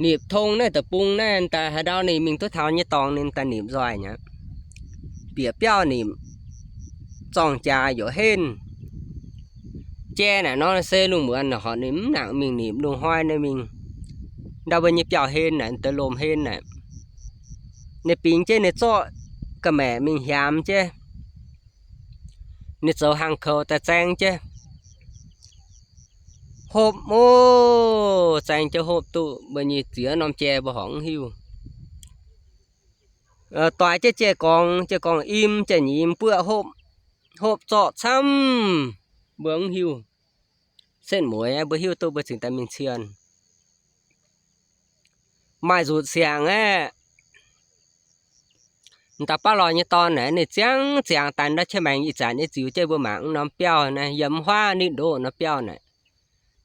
Nimc tong naaiv deic-bung naaiv daaih haaix ndau ninh mingh duqv taux nyei dorngx ninh daaih nimc nzoih aqv. Bieqc biauv nimc, zorng jaax yaac henv. Jai naaic nor se lungh muonz horc ninh mv nangc mingh nimc, lungh hnoi ninh mingh ndau mbuo nyei biauv-hlen naaic, deix lomh-hlen naaic. Ninh bingx jienv ninh zorqv ga'maeqc mingh hiaamx jienv. Ninh zoux hangx koux daaih zaeng jienv. hopv, ov, zaeng jienv hopv duqv mbuo nyei ziex norm jai mbuo horpc mv hiuv. Doix jienv jai-gorngx, jai-gorngx im, jai-nyim buoqv hopv, hopv zorqv camv, mbuo mv hiuv. Setv mueiz mbuo hiuv duqv mbuo cingx daaih mingh cienh. Maaih nzutc siangx aeqv, m'daaih baav lorh nyei dorn naaic ninh ziangv ziangx daaih ndortv qiex maengx ih zanc nyei ziux jienv mbuo mangc mv norm biauv naaiv, yiem mv huaav nitv ndoqv norm biauv naaic.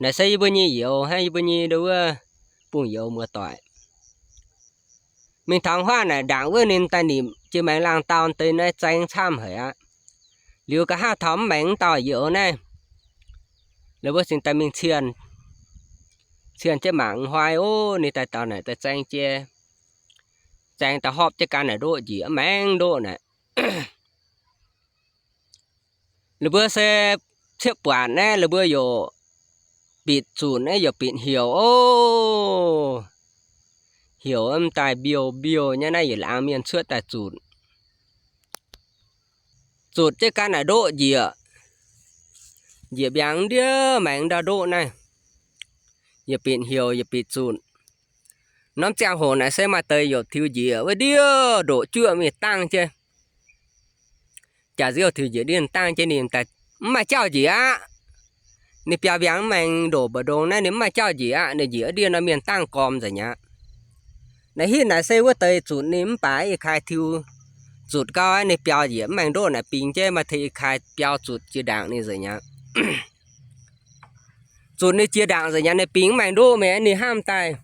Naaic se yie mbuo nyei youz hnangv, yie mbuo nyei ndo wuov bungx youz muoz-doic. Mingh taux huaav naaic ndaangc wuov ninh daaih nimc jiex maengx laangh dauh deix naaiv zaeng camv haic aqv. Liuz nqa'haav taux mv maengx dauh youz naaiv, la'buo cingx daaih mingh cienh, cienh jienv mangc hnoi ov, ninh daaih dauh naaic daaih zaeng jai, zaeng daaih hopv jienv ganh naaic ndoqv njiec mv maengx ndoqv naaic. La'buo se cieqv buatc naaiv, la'buo yaac bitc zunc naaiv, yaac bitc heuc ov. Heuc mv daaih mbiouh mbiouh nyei naaiv, yietc laangz mienh cuotv daaih zutc. Zutc jienv ganh naaic ndoqv njiec, njiec mbiaangx ndiev maengx ndau ndoqv naaiv, yaac bitc heuc yaac bitc zunc. Norm ziangh hoc naaic se maaih deix yaac tiux njiec wuov ndiev ndoqc juoqv mingh dangh jienv. Jaax nziouv tiux njiec ndiev dangh jienv ninh daaih mv maaih jauv njiec aqv. Ninh biaux mbiaangx mv maengx ndoqc mbu'ndongx naaiv ninh mv maaih jauv njiec aqv. Ninh njiec wuov ndiev norm mienh dangh gormx nzengc mi'aqv. Naaiv hitv naaic se wuov deix zutc ninh mv baac i kai tiux zutc gau aqv, ninh biaux njiec mv maengx ndoqv naaic bingx jienv maaih tengx i kai biaux zutc jiex ndaangc ninh nzengc mi'aqv. Zutc ninh jiex ndaangc nzengc mi'aqv, ninh bingx mv maengx ndoqv mi'aqv, ninh hnamv daaih,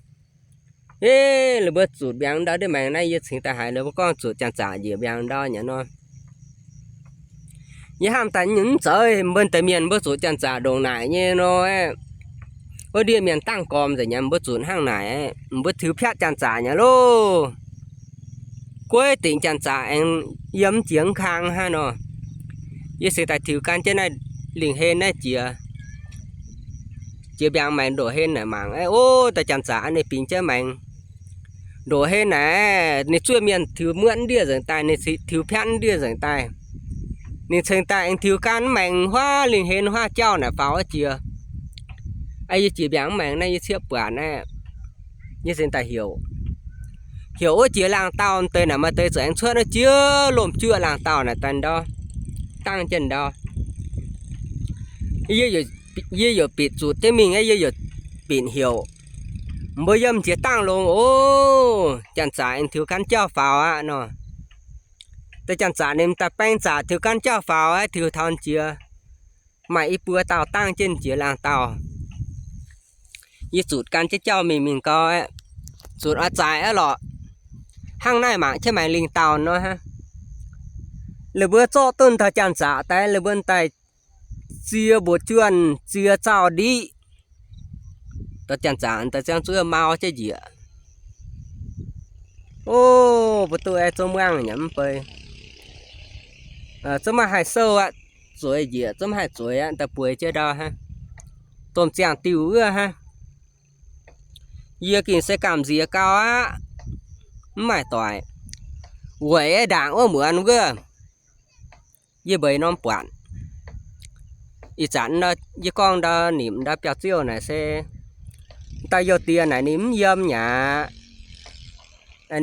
Ov, la'buo zutc mbiaangx ndau ndiev maengx naaiv yie cingx daaih haiz la'buo gorngv zutc janx-zaqc njiec mbiaangx ndau nyei nor. Yie hnamv daaih mv zeiz mbuo deix mienh mbuo zuqc janx-zaqc ndongc naaic nyei nor, wuov ndiev mienh dangh gormx nzengc mi'aqv, mbuo zuqc hnangv naaic, mbuo tiux piatv janx-zaqc nyei loh. Gueiv dingc janx-zaqc aengx yiem jiex mv kang hnangv nor. Yie cingx daaih tiux gan jienv naaiv lingh hen naaiv jiex, jiex mbiaangx maengx ndoqc hen naaic mangc, ov, daaih janx-zaqc ninh bingx jienv maengx ndoqc hen naaic, ninh zuov mienh tiux muotv ndiev nzengc daaih, ninh tiux piatv ndiev nzengc daaih. Ninh cingx daaih aengx tiux gan maengx huaav lingh hen huaav jauv naaic faaux wuov jiex. Yie jiex mbiaangx maengx naaiv yie cieqv buatc naaiv, yie cingx daaih heuc, heuc wuov jiex laangh dauh deix naaic maaih deix zuqc aengx cuotv naaiv jiex lomh juoqv laangh dauh naaic daaih ndau, dangh jienv ndau. Yie yaac bitc zutc jienv mingh, yie yaac bitc heuc, Mbuo yiem jiex dangh longx oc. Janx-zaqc aengx tiux gan jauv faaux aqv nor. Deix janx-zaqc ninh daaih baeng zaqc tiux gan jauv faaux aqv, tiux taux jiex maaih i buo dauh dangh jienv jiex laangh dauh. Yie zutc gan jienv jauv mingh mingh gau aeqv, zutc oix zaaic aqv lorqc. Hnangv naaiv mangc jienv maengx lingh dauh nor hnangv. Lih mbuo zorqv duqv dauh janx-zaqc daaih, lih mbuo daaih ziex mbuoqc juonh ziex zauh ndiqv. Dauh janx-zaqc daaih ziangh zuov mau jienv njiec. Ov, mbuo duqv aeqv, zungv muangh nyanc mv bei, zungv maiv haih sou aqv. Zueiz njiec zungv maiv haih zueiz aqv, daaih bueix jienv ndau hnangv, domh ziangh diuh wuov hnangv. Yie gengh se gamh nziex gau aqv, mv maaih doic. Weic aeqv, ndaangc wuov muonz wuov, yie mbeix norm buatc. Ih zanc yie gorngv ndau nimc ndau biauv-ziouv naaic se, dauh youh diex naaic ninh mv yiem nyei aqv.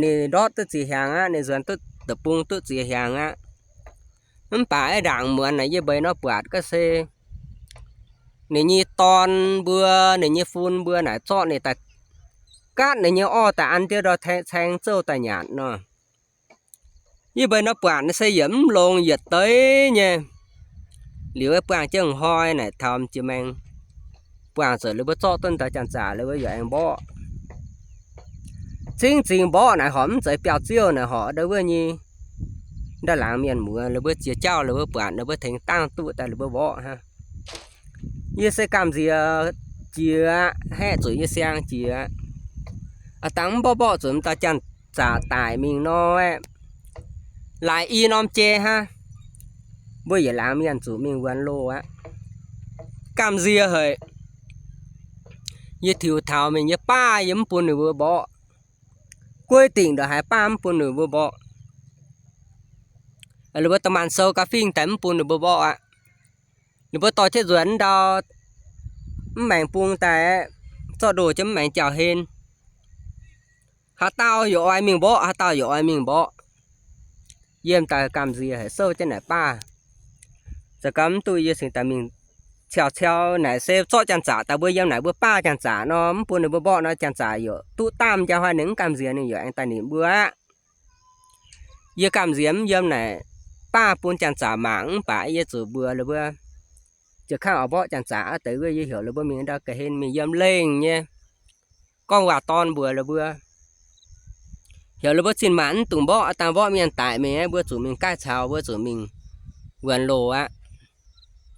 Ninh ndortv duqv ziex hiaangx aqv, ninh nzuonx duqv deic-bung duqv ziex hiaangx aqv. Mv baac aeqv, ndaangc muonz naaic yie mbeix norm buatc ga'se, ninh nyei dorn mbuo, ninh nyei fun mbuo naaic zorqv ninh daaih gaatv ninh nyei orv daaih an jienv ndau caeng zouv daaih nyanc nor. Yie mbeix norm buatc naaic se yietc mv longx yietc deix nyei. Liuz aeqv, buangh jienv hnoi naaic taux jiex maengx, buangh zuqc lih mbuo zorqv duqv dauh janx-zaqc, lih mbuo yaac aengx mborqv. Cingv zingx mborqv naaic horpc mv zeiz biauv-ziouv naaic, horpc ndau wuov nyei ndau laangz mienh muoz, lih mbuo ziex jauv lih mbuo buatc, lih mbuo tengx dangh duqv daaih lih mbuo mborqv hnangv. Yie se gamh nziex jiex aqv, haeqv zuqc yie siang jiex aqv. Aav dangh mv mborqv mborqv zuqc m'dauh janx-zaqc daic mingh nor aeqv, laaix i norm jai hnangv, mbuo yietc laangz mienh zuqc mingh wuonx loh aqv. Gamh nziex haic. Yie tiux taux mingh yie baav yie mv bun ninh mbuo mborqv. Gueiv dingc ndongc haaix baav mv bun ninh mbuo mborqv. Ninh mbuo dorh maanc sou ga'fingh daaih mv bun ninh mbuo mborqv aqv. Ninh mbuo dorh jienv nzuonx ndau mv maengx bung daaih aeqv, zorqv ndoh jienv mv maengx jauh-hlen. Haaix dauh yaac oix mingh mborqv, haaix dauh yaac oix mingh mborqv. Yiem daaih gamh nziex haic, souv jienv naaic baav. Za'gengh mv duqv yie cingx daaih mingh ciauh ciauh naaic se zorqv janx-zaqc daaih mbuo yiem naaic mbuo baav janx-zaqc nor, mv bun ninh mbuo mborqv nor, janx-zaqc yaac duqv daamh njang hnoi ninh mv gamh nziex ninh yaac aengx daaih nimc mbuo aqv. Yie gamh nziex mv yiem naaic baav bun janx-zaqc mangc mv baac yie zuqc mbuox la'buo, jiez kangv oix mborqv janx-zaqc aqv deix wuov, yie heuc la'buo mingh ndau ga'hlen mingh yiem lengh nyei gorngv waac-dorn mbuox la'buo. Heuc la'buo zinh maanc mv dungx mborqv, dangh mborqv mienh daic mingh, mbuo zuqc mingh gaih caux, mbuo zuqc mingh wuonx loh aqv.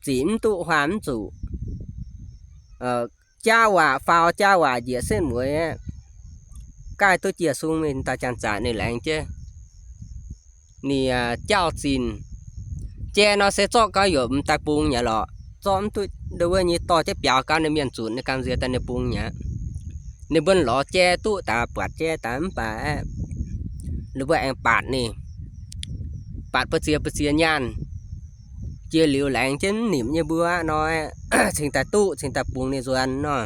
Zic mv duqv, huaam mv zuqc, jaav waac faaux, jaav waac njiec setv mueiz aqv. Gaih duqv jiex sung mingh daaih janx-zaqc ninh laengz jienv. Ninh jauv-zinh jai nor se zorqv gau yaac m'daaih bungx nyei lorqc. Zorqv mv duqv ndau wuov nyei dorh jienv biaux gau ninh mienh zunc ninh gamh nziex daaih ninh bungx nyei aqv. Ninh mbuo lorz jai duqv daaih buatc jai daaih mv baac aeqv, ninh mbuo aengx baatc ninh, baatc buo ziex buo ziex nyaanh. Jiex liuz laengz jienv mv nimc nyei mbuo aqv nor, cingx daaih duqv cingx daaih bungx ninh nzuonx nor.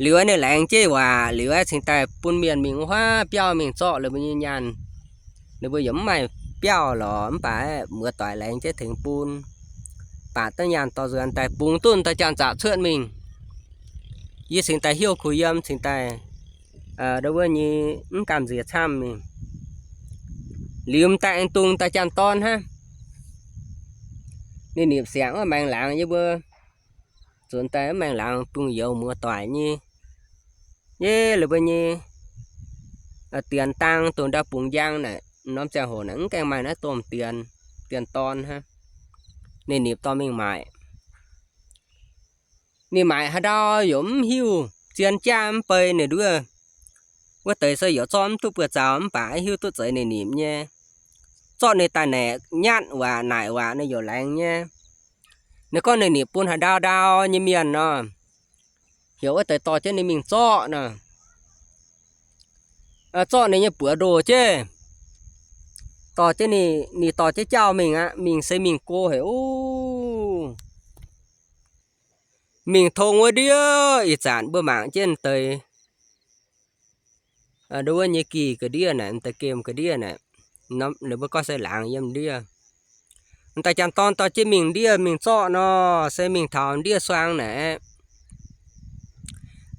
Liuz aeqv ninh laengz jienv waac liuz aeqv cingx daaih bun mienh mingh wuov biauv mingh zorqv ninh mbuo nyei nyaanh. Ninh mbuo yaac mv maaih biauv lorqc mv baac aeqv muoz-doic laengz jienv tengx bun, baatc duqv nyaanh dorh nzuonx daaih bungx duqv daaih janx-zaqc cuotv mingh. Yie cingx daaih hiuv kuh yiem cingx daaih ndau wuov nyei mv gamh nziex camv mingh. Liuz m'daaih aengx dungx daaih janx-dorn hnangv. Ninh nipc siangx wuov maengx laangz yie mbuo zunc daaih wuov maengx laangz bungx youz muoz-doic nyei, yie la'buo nyei dienx dang dongh ndau bungx njang naaic, norm ziangh hoc naaic mv gaengh maaih naaiv domh dienx, dienx dorn hnangv. Ninh nipc dorh mingh maaic. Ninh maaic haaix ndau yaac mv hiuv, zien jaav mv bei ninh nduov. Wuov deix se yaac zorqv mv duqv buoz-zaux mv baac hiuv duqv zeiz ninh nimc nyei. Zorqv ninh daaih naaic nyatv waac naaic waac ninh yaac laengz nyei. Ninh gorngv ninh nimc bun haaix ndau ndau nyei mienh nor, heuc wuov deix dorh jienv ninh mingh zorqv nor. Zorqv ninh nyei buoz ndoh jienv, dorh jienv ninh, ninh dorh jienv jauv mingh aqv. Mingh se mingh go haic oc. Mingh tong wuov ndiev ih zanc mbuo mangc jienv deix, nduov wuov nyei gih ga'ndiev naaic, deix gemh ga'ndiev naaic, ninh mbuo gorngv se laangz yiem ndiev. M'daaih janx-dorn dorh jienv mingh ndiev mingh zorqv nor, se mingh taux ndiev suang naaic,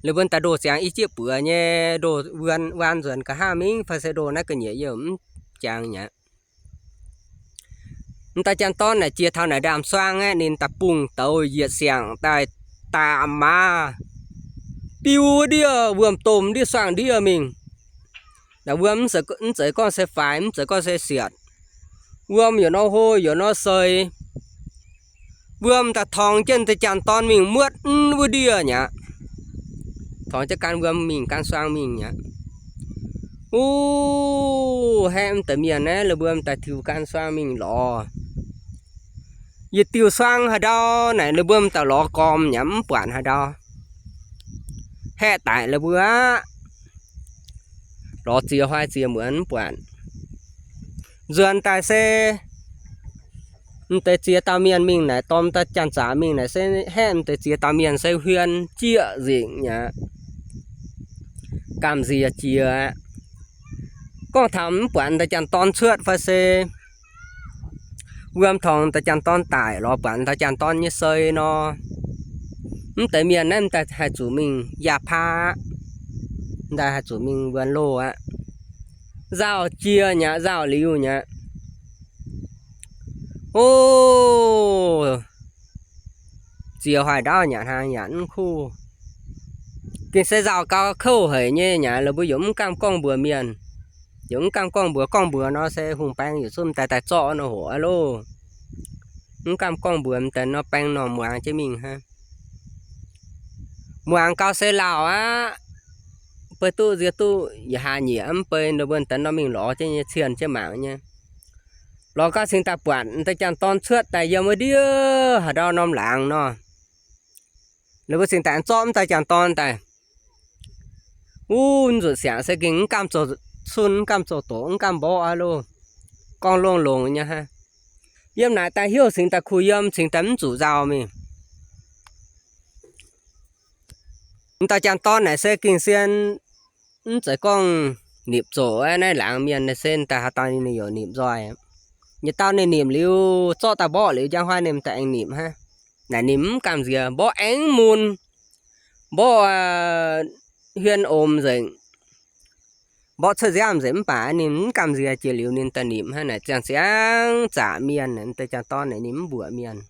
ninh mbuo daaih ndoh ziangx i jieqv buoz nyei, ndoh wuon waan nzuonx nqa'haav mingh fai se ndoh naaiv ga'nyiec yiem mv jangx mi'aqv. M'daaih janx-dorn naaic jiex taux naaic ndaamv-suang aeqv, ninh daaih bungx douz yietc siangx daaih, daaih maaz biu ndiev wuom-domh ndiev suangx ndiev mingh. Naaic wuom mv zeiz gorngv se faix, mv zeiz gorngv se sietc. Wuom yaac nor hlo yaac nor seix. Wuom daaih torngx jienv deix janx-dorn mingh muotv mv wuov ndiev mi'aqv. Torngx jienv gan wuom mingh, gan suang mingh mi'aqv. Uv, haeqv m'deix mienh naaiv, ninh mbuo m'daaih tiux gan suang mingh lorz. Yietc diuh suang haaix ndau naaic, ninh mbuo m'daaih lorz gormx mi'aqv, mv buatc haaix ndau. Haeqv daic ninh mbuo aqv. Lorz ziex hnoi ziex muonz mv buatc. Nzuonx daaih se m'deix ziex dauh mienh mingh naaic, dorh m'daaih janx-zaqc mingh naaic se haeqv m'deix ziex dauh mienh se huin jieqv nzengc mi'aqv. Gamh nziex jiex aqv. Gorngv taux mv buatc m'daaih janx-dorn cuotv fai se wuom torngx m'daaih janx-dorn daic lorz buatc m'daaih janx-dorn nyei seix nor, m'deix mienh naaiv m'daaih haih zuqc mingh yaac paav aqv. M'daaih haih zuqc mingh wuonx loh aqv. Nzauh jiex mi'aqv, nzauh liuz mi'aqv. O, ziex hoic ndaauv nyanc hnaangx nyanc mv kuv. Gengh se nzauh gau kouv haic nyei mi'aqv, la'buo yaac mv gamh gorngv mbuox mienh. Yaac mv gamh gorngv mbuox, gorngv mbuox nor se hungh baeng yaac zungv m'daaih daaih zorqv nor hoc aqv loh. Mv gamh gorngv mbuox m'daaih nor baeng nor muangx jienv mingh hnangv. Muangx gau se lauh aqv. Beiv duqv nziex duqv yietc hlaax nyieqc mv bei, ninh mbuo m'daaih nor mingh lorz jienv nyei, cienh jienv mangc nyei. Lorz gau cingx daaih buatc m'daaih janx-dorn cuotv daaih yiem wuov ndiev haaix ndau norm laangz nor. Ninh mbuo cingx daaih zorqv m'daaih janx-dorn daaih. Wuov nzunc siangx se gengh mv gamh zoux cun, mv gamh zoux doqc, mv gamh mborqv aqv loh. Gorngv longx-longx nyei hnangv. Yiem naaic daaih hnyouv cingx daaih kuh yiem, cingx daaih mv zuqc nzauh mingh. M'daaih janx-dorn naaic se gengh sien mv zeiz gorngv nipc zoqc aqv. Naaiv laangz mienh naaic se daaih haaix dauh ninh yaac nipc nzoih. Yietc dauh ninh nipc liuz, zorqv daaih mborqv liuz, njang huaav ninh m'daaih aengx nipc hnangv. Naaic ninh mv gamh nziex, mborqv aengx mun, mborqv huien omx nzengc, mborqv cuotv nziaamv nzengc, mv baac ninh mv gamh nziex jiex liuz ninh daaih nipc hnangv. Naaic ziangh ziangv zaqc mienh, deix janx-dorn naaic ninh mv mbuoqc mienh.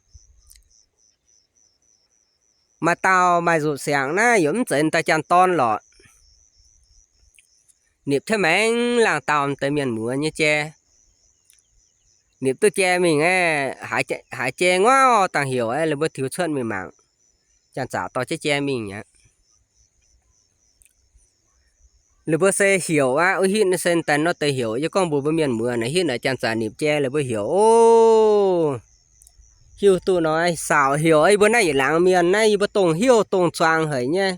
Maaih dauh maaih nzuqc siangx naaiv yaac mv zeiz daaih janx-dorn lorqc. Nipc tengx maengx laangh dauh deix mienh muoz nyei jai. Nipc duqv jai mingh aeqv, haiz jai nguauv dangh heuc aeqv, la'buo tiux cuotv mingh mangc. Janx-zaqc dorh jienv jai mingh aqv. La'buo se heuc aqv, wuov hitv naaiv se daaih nor deix heuc. Yie gorngv mbuox mbuo mienh muoz naaic, hitv naaic janx-zaqc nipc jai la'buo heuc oc. Hiuv duqv nor, saauc heuc yie mbuo naaiv yietc laangz mienh naaiv, yie mbuo dongh heuc dongh zuangx haic nyei.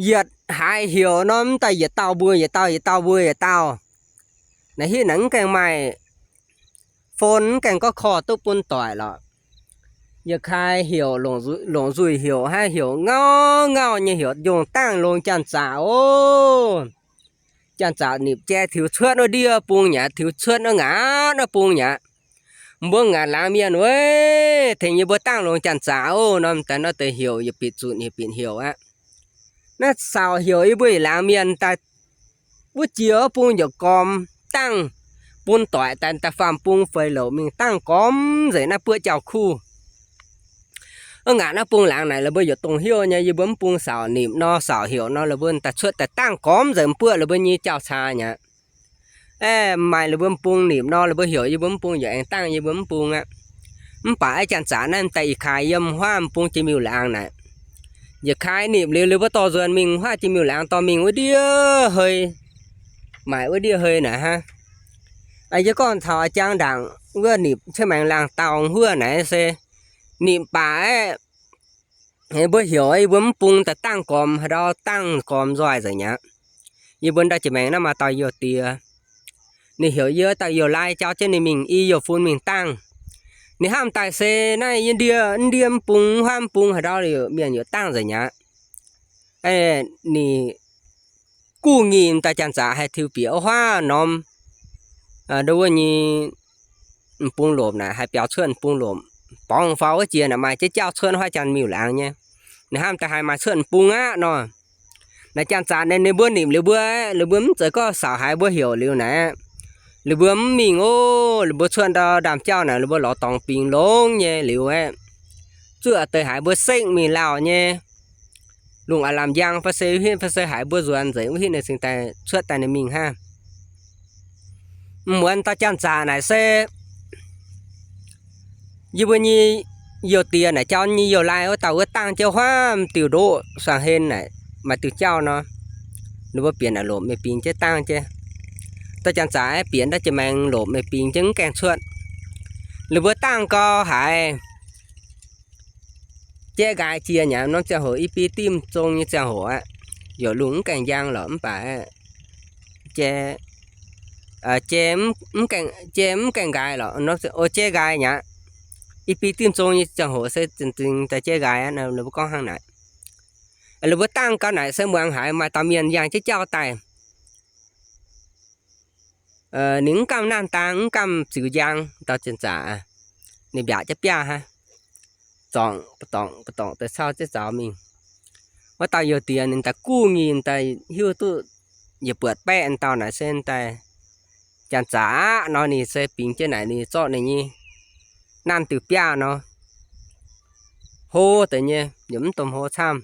Yietc haiz heuc nor, mv daaih yietc dauh mbuo yietc dauh, yietc dauh mbuo yietc dauh. Naaiv hitv naaic mv gaengh maaih phone, mv gaengh gorngv korv duqv bun doic lorqc. Yietc kaaix heuc, longc nzuih heuc hnangv, heuc ngauv ngauh nyei heuc, njongc dangh longx janx-zaqc oc. Janx-zaqc nipc jai tiux cuotv wuov ndiev bung nyei aqv, tiux cuotv wuov ngaatv wuov bung nyei aqv. Mbuo ngaatc laangz mienh weic tengx yie mbuo dangh longx janx-zaqc oc. Norm daaih nor deix heuc yietc bitc zunc yietc bitc heuc aqv. Naaiv saauc heuc yie mbuo yietc laangz mienh daaih wuov jiex wuov bung yietc gormx dangh bun doic daaih, daaih faam bung feix louc mingh dangh gormx nzengc naaiv buoqv jauv-kuv. Wuov ngaatc naaiv bung laangz naaic la'buo yietc dongh hiuv nyei, yie mbuo mv bung saauc nipc nor, saauc heuc nor, la'buo daaih cuotv daaih dangh gormx nzengc buoqv la'buo nyei jauv-caa nyei aqv. Aeqv, maaih la'buo bung nipc nor, la'buo heuc yie mbuo mv bung, yaac aengx dangh yie mbuo mv bung aqv. Mv baac aeqv, janx-zaqc naaiv m'daaih ih kaaix yiem huaav m'bung jiex miuc-laangz naaic, yietc kaaix nipc liuz, liuz mbuo dorh nzuonx mingh huaav jiex miuc-laangz dorh mingh wuov ndiev hei, maaic wuov ndiev hei naaic hnangv. Yie gorngv taux jangx ndaangc wuov nipc ciouv maengx laangh dauh huov naaic se nipc baac aeqv, mbuo heuc yie mbuo mv bung daaih dangh gormx, haaix ndau dangh gormx nzoih nzengc aqv. Yie mbuo ndau jiex maengx naaiv maaih dauh youh diex, ninh heuc yie dauh youh laai jauv jienv ninh mingh i youh fun mingh dangh. Ninh hnamv daaih se naaiv yie ndie, ndie mv bung, huaav mv bung haaix ndau mienh yaac dangh nzengc aqv. Ninh guv nyic daaih janx-zaqc haih tiux bieqc wuov huaav norm, ndo wuov nyei m'bung lomc naaic, haih biaux cuotv m'bung lomc, borngz faaux wuov jiex naaic maaih jiex jauv cuotv huaav janx miuc-laangz nyei. Ninh hnamv daaih haih maaih cuotv m'bung aqv nor. Naaic janx-zaqc naaic ninh mbuo nipc liuz mbuo, liuz mbuo mv zeiz gorngv saauc haiz mbuo heuc liuz naaic, liuz mbuo mv mingh oc. Liuz mbuo cuotv ndau ndaamv-jauv naaic, liuz mbuo lorz dorngx bingx longx nyei liuz aeqv, zuqc deix haiz mbuo sekv mingh lauh nyei, lungh aav lamh njang fai se wuov hitv fai se haiz mbuo nzuonx nzengc wuov hitv ninh cingx daaih cuotv daaih ninh mingh hnangv. Mv muonz dauh janx-zaqc naaic se yie mbuo nyei youh diex naaic jauv nyei youh laai wuov dauh wuov dangh jienv huaav m'diuh ndoqv suangx hen naaic, maaih diuh jauv nor, ninh mbuo bieqc naaic lomc mingh bingx jienv dangh jienv. Dauh janx-zaqc aeqv, bieqc ndau jiex maengx lomc mingh bingx jienv mv gaengh cuotv. Ninh mbuo dangh gau haiz jaiv nqaai jiex nyei. Norm ziangh hoc i bie dimv zong nyei ziangh hoc aqv, youc lungh mv gaengh njang lorqc mv baac jai, jai mv gaengh nqaai lorqc, o, jaiv nqaai nyei aqv. I bie dimv zong nyei ziangh hoc se zinh zinh daaih jaiv nqaai aqv. Ninh mbuo gorngv hnangv naaic. Ninh mbuo dangh gau naaic se muangx haiz maaih dauh mienh yangh jaiv jauv daaih. Ninh mv gamh naanh dang, mv gamh ziux njang, dauh janx-zaqc, ninh mbiaauc jienv biaav hnangv, zorngc ga'dorngc ga'dorngc deix cau jienv zaux mingh. Wuov dauh youh diex ninh daaih guv nyic daaih hiuv duqv yietc buatc baeqv dauh naaic se daaih janx-zaqc aqv nor, ninh se bingx jienv naaic ninh zorqv ninh nyei naanh diuh biaav nor, hlo deix nyei, yaac mv domh hlo camv.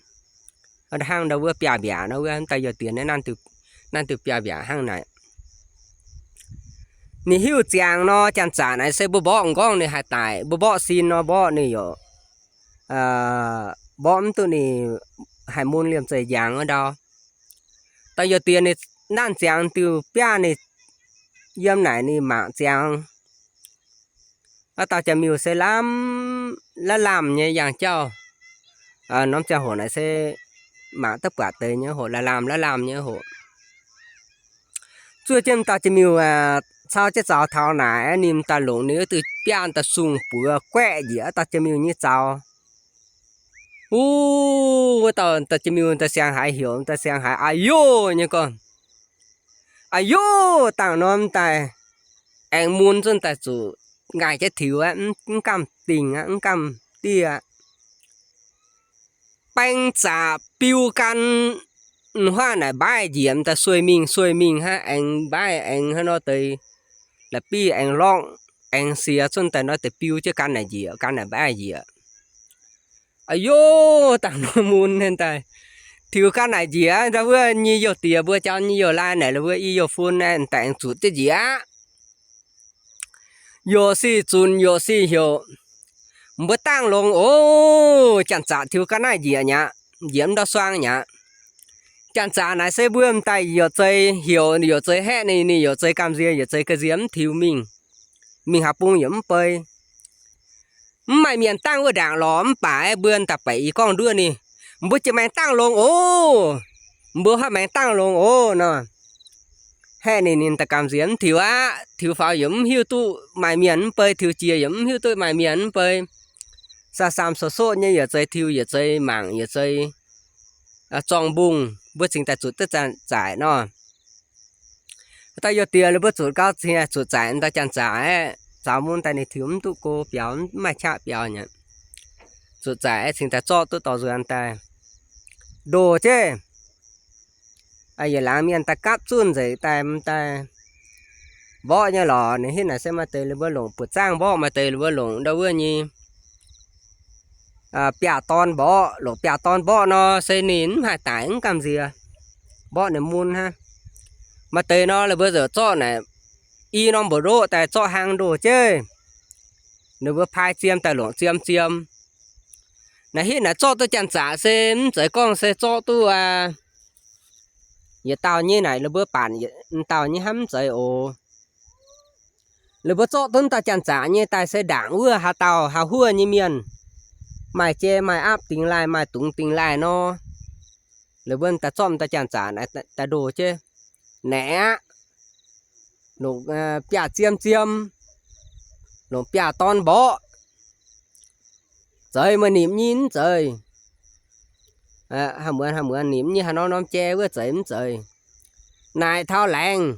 Hnangv ndau wuov biaav mbiaauc nor, wuov dauh youh diex naaiv naanh diuh biaav mbiaauc hnangv naaic. Ninh hiuv ziangx nor, janx-zaqc naaic se mbuo mborqv m'nqorngv ninh haih daic, mbuo mborqv sin nor mborqv ninh yaac mborqv mv duqv ninh haih mun liemh zeih njangx wuov ndau. Dauh youh diex ninh naanh ziangx diuh biaav ninh yiem naaic ninh mangc ziangx wuov dauh jaa-miuh se lamh, laav lamh nyei yangh jauv. Norm ziangh hoc naaic se mangc duqv buatc deix nyei hoc, laav lamh laav lamh nyei hoc. Zuov jienv m'dauh jaa-miuh cau jienv zaux taux naaic, ninh m'daaih longc ninh wuov diuh biaav daaih sung buoz guaeqv njiec wuov dauh jaa-miuh nyei zaux. Wuov dauh da'jimiu da'siang-haaix heuc, da'siang-haaix a'yoh nyei gorngv, a'yoh, dangh norm daaih aengx mun zunv daaih zuqc ngaih jienv tiux aqv, mv gamh dingh aqv, mv gamh diev aqv. Baeng zaqc biu gan, huaav naaic mbaaih njiec m'daaih sueih mingh sueih mingh hnangv, aengx mbaaih aengx hnangv nor deix la'bieiv aengx lorngv, aengx siex zunv daaih nor deix biu jienv gan naaic njiec, gan naaic mbaaih njiec. A'yoh, dangh norm mun daaih tiux gan naaic njiec, ndau wuov nyei youh diex mbuo jauv nyei youh laai naaic, wuov i youh fun naaic daaih aengx zuqc jienv njiec aqv. Youc sic zunc youc sic heuc, mbuo dangh longx oc. Janx-zaqc tiux ga'naaiv njiec mi'aqv, njiec mv ndau suang mi'aqv. Janx-zaqc naaic se mbuo m'daaih youc zeix heuc, youc zeix haeqv ninh, ninh youc zeix gamh nziex, youc zeix ga'nziex mv tiux mingh. Mingh haaix bung yaac mv bei. Mv maaih mienh dangh wuov ndaangc lorqc, mv baac mbuo daaih baeqc i gorngv nduov ninh, mbuo jiex maengx dangh longx oc. Mbuo huaav maengx dangh longx oc nor. Haeqv ninh, ninh daaih gamh nziex mv tiux aqv. Tiux faaux yaac mv hiuv duqv maaih mienh mv bei, tiux jiex yaac mv hiuv duqv maaih mienh mv bei. Saam-saam soqv-soqv nyei, yietc zeix tiux, yietc zeix mangc, yietc zeix zorng mbungh, mbuo cingx daaih zuqc duqv zaaic nor. Dauh youh diex ninh mbuo zuqc gau cingx zuqc zaaic dauh janx-zaqc aeqv, zaux mun daaih ninh tiux mv duqv go biaux, mv maaih qaqv biaux nyei. Zuqc zaaic aeqv cingx daaih zorqv duqv dorh nzuonx daaih ndoh jienv. Yietc laangz mienh daaih gapv zunv nzengc daaih m'daaih mborqv nyei lorqc. Ninh hitv naaic se maaih deix ninh mbuo longc buoz-zaangv mborqv, maaih deix ninh mbuo longc ndau wuov nyei biaav-dorn mborqv. Longc biaav-dorn mborqv nor se ninh mv haih daic, mv gamh nziex, mborqv ninh mun hnangv. Maaih deix nor ninh mbuo ziouc zorqv naaic i norm mbu'ndoqv daaih zorqv hlang ndoh jienv. Ninh mbuo paaiv ziem daaih longc ziem ziem. Naaic hitv naaic zorqv duqv janx-zaqc se mv zeiz gorngv se zorqv duqv aa yietc dauh nyei naaic, ninh mbuo baanc dauh nyei hnangv mv zeiz oc. Ninh mbuo zorqv duqv dauh janx-zaqc nyei daaih se ndaangc wuov haaix dauh haaix huov nyei mienh, maaih jai maaih aapv dingx laaih, maaih dungz dingx laaih nor, ninh mbuo daaih zorqv dauh janx-zaqc naaic daaih ndoh jienv. Naaic aqv, longc biaav-ziem ziem, longc biaav-dorn mborqv. Zeiz meih nimc nyei mv zeiz? Haih muonz, haih muonz nimc nyei haaix norm norm jai wuov zeiz mv zeiz? Naaic taux laengz.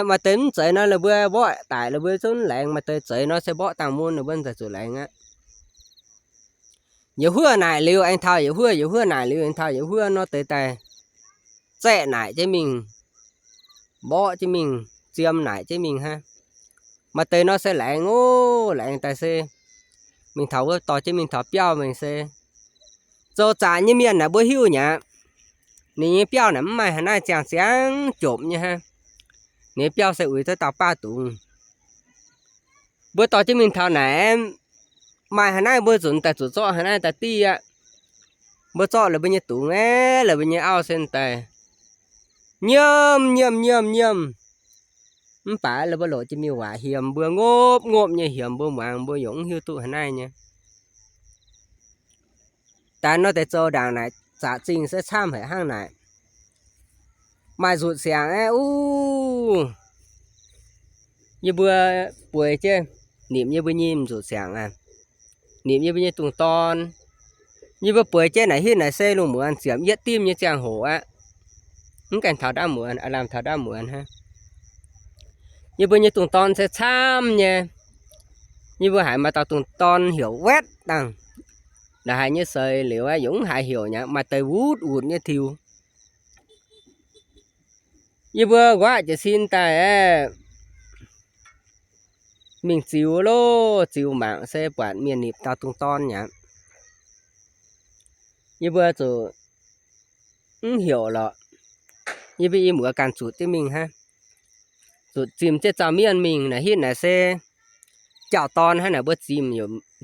Maaih deix mv zeiz nor, ninh mbuo mborqv daic, ninh mbuo zungv laengz. Maaih deix zeiz nor se mborqv dangh mun, ninh mbuo zungv laengz aqv. Yietc huov naaic liuz aengx taux yietc huov, yietc huov naaic liuz aengx taux yietc huov nor deix daaih zaeqv naaic jienv mingh, mborqv jienv mingh, ziem naaic jienv mingh hnangv. Maaih deix nor se laengz oc, laengz daaih se mingh taux wuov dorh jienv mingh taux biauv mingh se zoux zaqc nyei mienh naaic mbuo hiuv nyei aqv. Ninh nyei biauv naaic mv maaih haaix naaiv ziangh ziangv jopc nyei hnangv. Ninh nyei biauv se uix duqv dauh baav dungz. Mbuo dorh jienv mingh taux naaic, maaih haaix naaiv mbuo nzunc daaih zuqc zorqv haaix naaiv daaih div aqv. Mbuo zorqv la'mbuo nyei dungz aeqv, la'mbuo nyei auv se daaih nyiemv nyiemv nyiemv nyiemv. Mv baac la'mbuo loc jiex miuc waac hiemx mbuo ngopv ngopv nyei, hiemx mbuo muangx mbuo yaac mv hiuv duqv haaix naaiv nyei. Daaih nor deix zoux ndaangc naaic zaqc zingh se camv haic hnangv naaic. Maaih nzutc siangx aeqv, uv, yie mbuo bueix jienv nimc yie mbuo nyei nzutc siangx aqv. Nimc yie mbuo nyei dungz dorn. Yie mbuo bueix jienv naaic hitv naaic se lungh muonz ziepc yietv dimv nyei ziangh hoc aqv. Mv gaengh taux ndaamv muonz, aav lamh taux ndaamv muonz hnangv. Yie mbuo nyei dungz dorn se camv nyei. Yie mbuo haiz maaih dauh dungz dorn heuc Wetv dangh. La'haiz nyei seix liuz aeqv, yaac mv haiz heuc nyei, maaih deix wutv wutv nyei tiux. Yie mbuo nquaqv jiez sin daaih aeqv, mingh ziux loh, ziux mangc se buatc mienh nipc dauh dungz dorn nyei aqv. Yie mbuo zuqc mv heuc lorqc. Yie mbuo i muoz ganh zuqc jienv mingh hnangv. Zuqc zimh jienv zaux mienh mingh naaic hitv naaic se jaauv dorn hnangv naaic, mbuo zimh,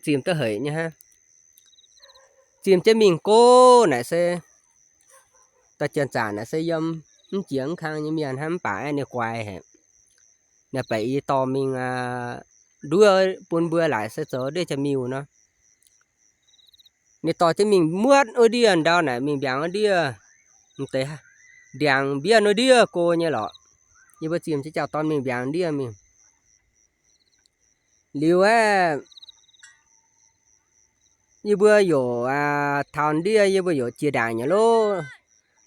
zimh duqv haic nyei hnangv. Zimh jienv mingh go naaic se dorh janx-zaqc naaic se yiem mv jiex mv kang nyei mienh hnangv, mv baac aeqv, ninh guaix haic. Naaic baeqc i dorh mingh nduov bun mbuo laaic se zoux ndiev jaa-miuh nor. Ninh dorh jienv mingh muotv wuov ndiev ndau naaic, mingh mbiaangx wuov ndiev, m'deix ndiangx mbienh wuov ndiev go nyei lorqc. Yie mbuo zimh jienv jaauv dorn mingh mbiaangx ndiev mingh. Liuz aeqv, yie mbuo yaac taux ndiev yie mbuo yaac jiex ndaangc nyei lov.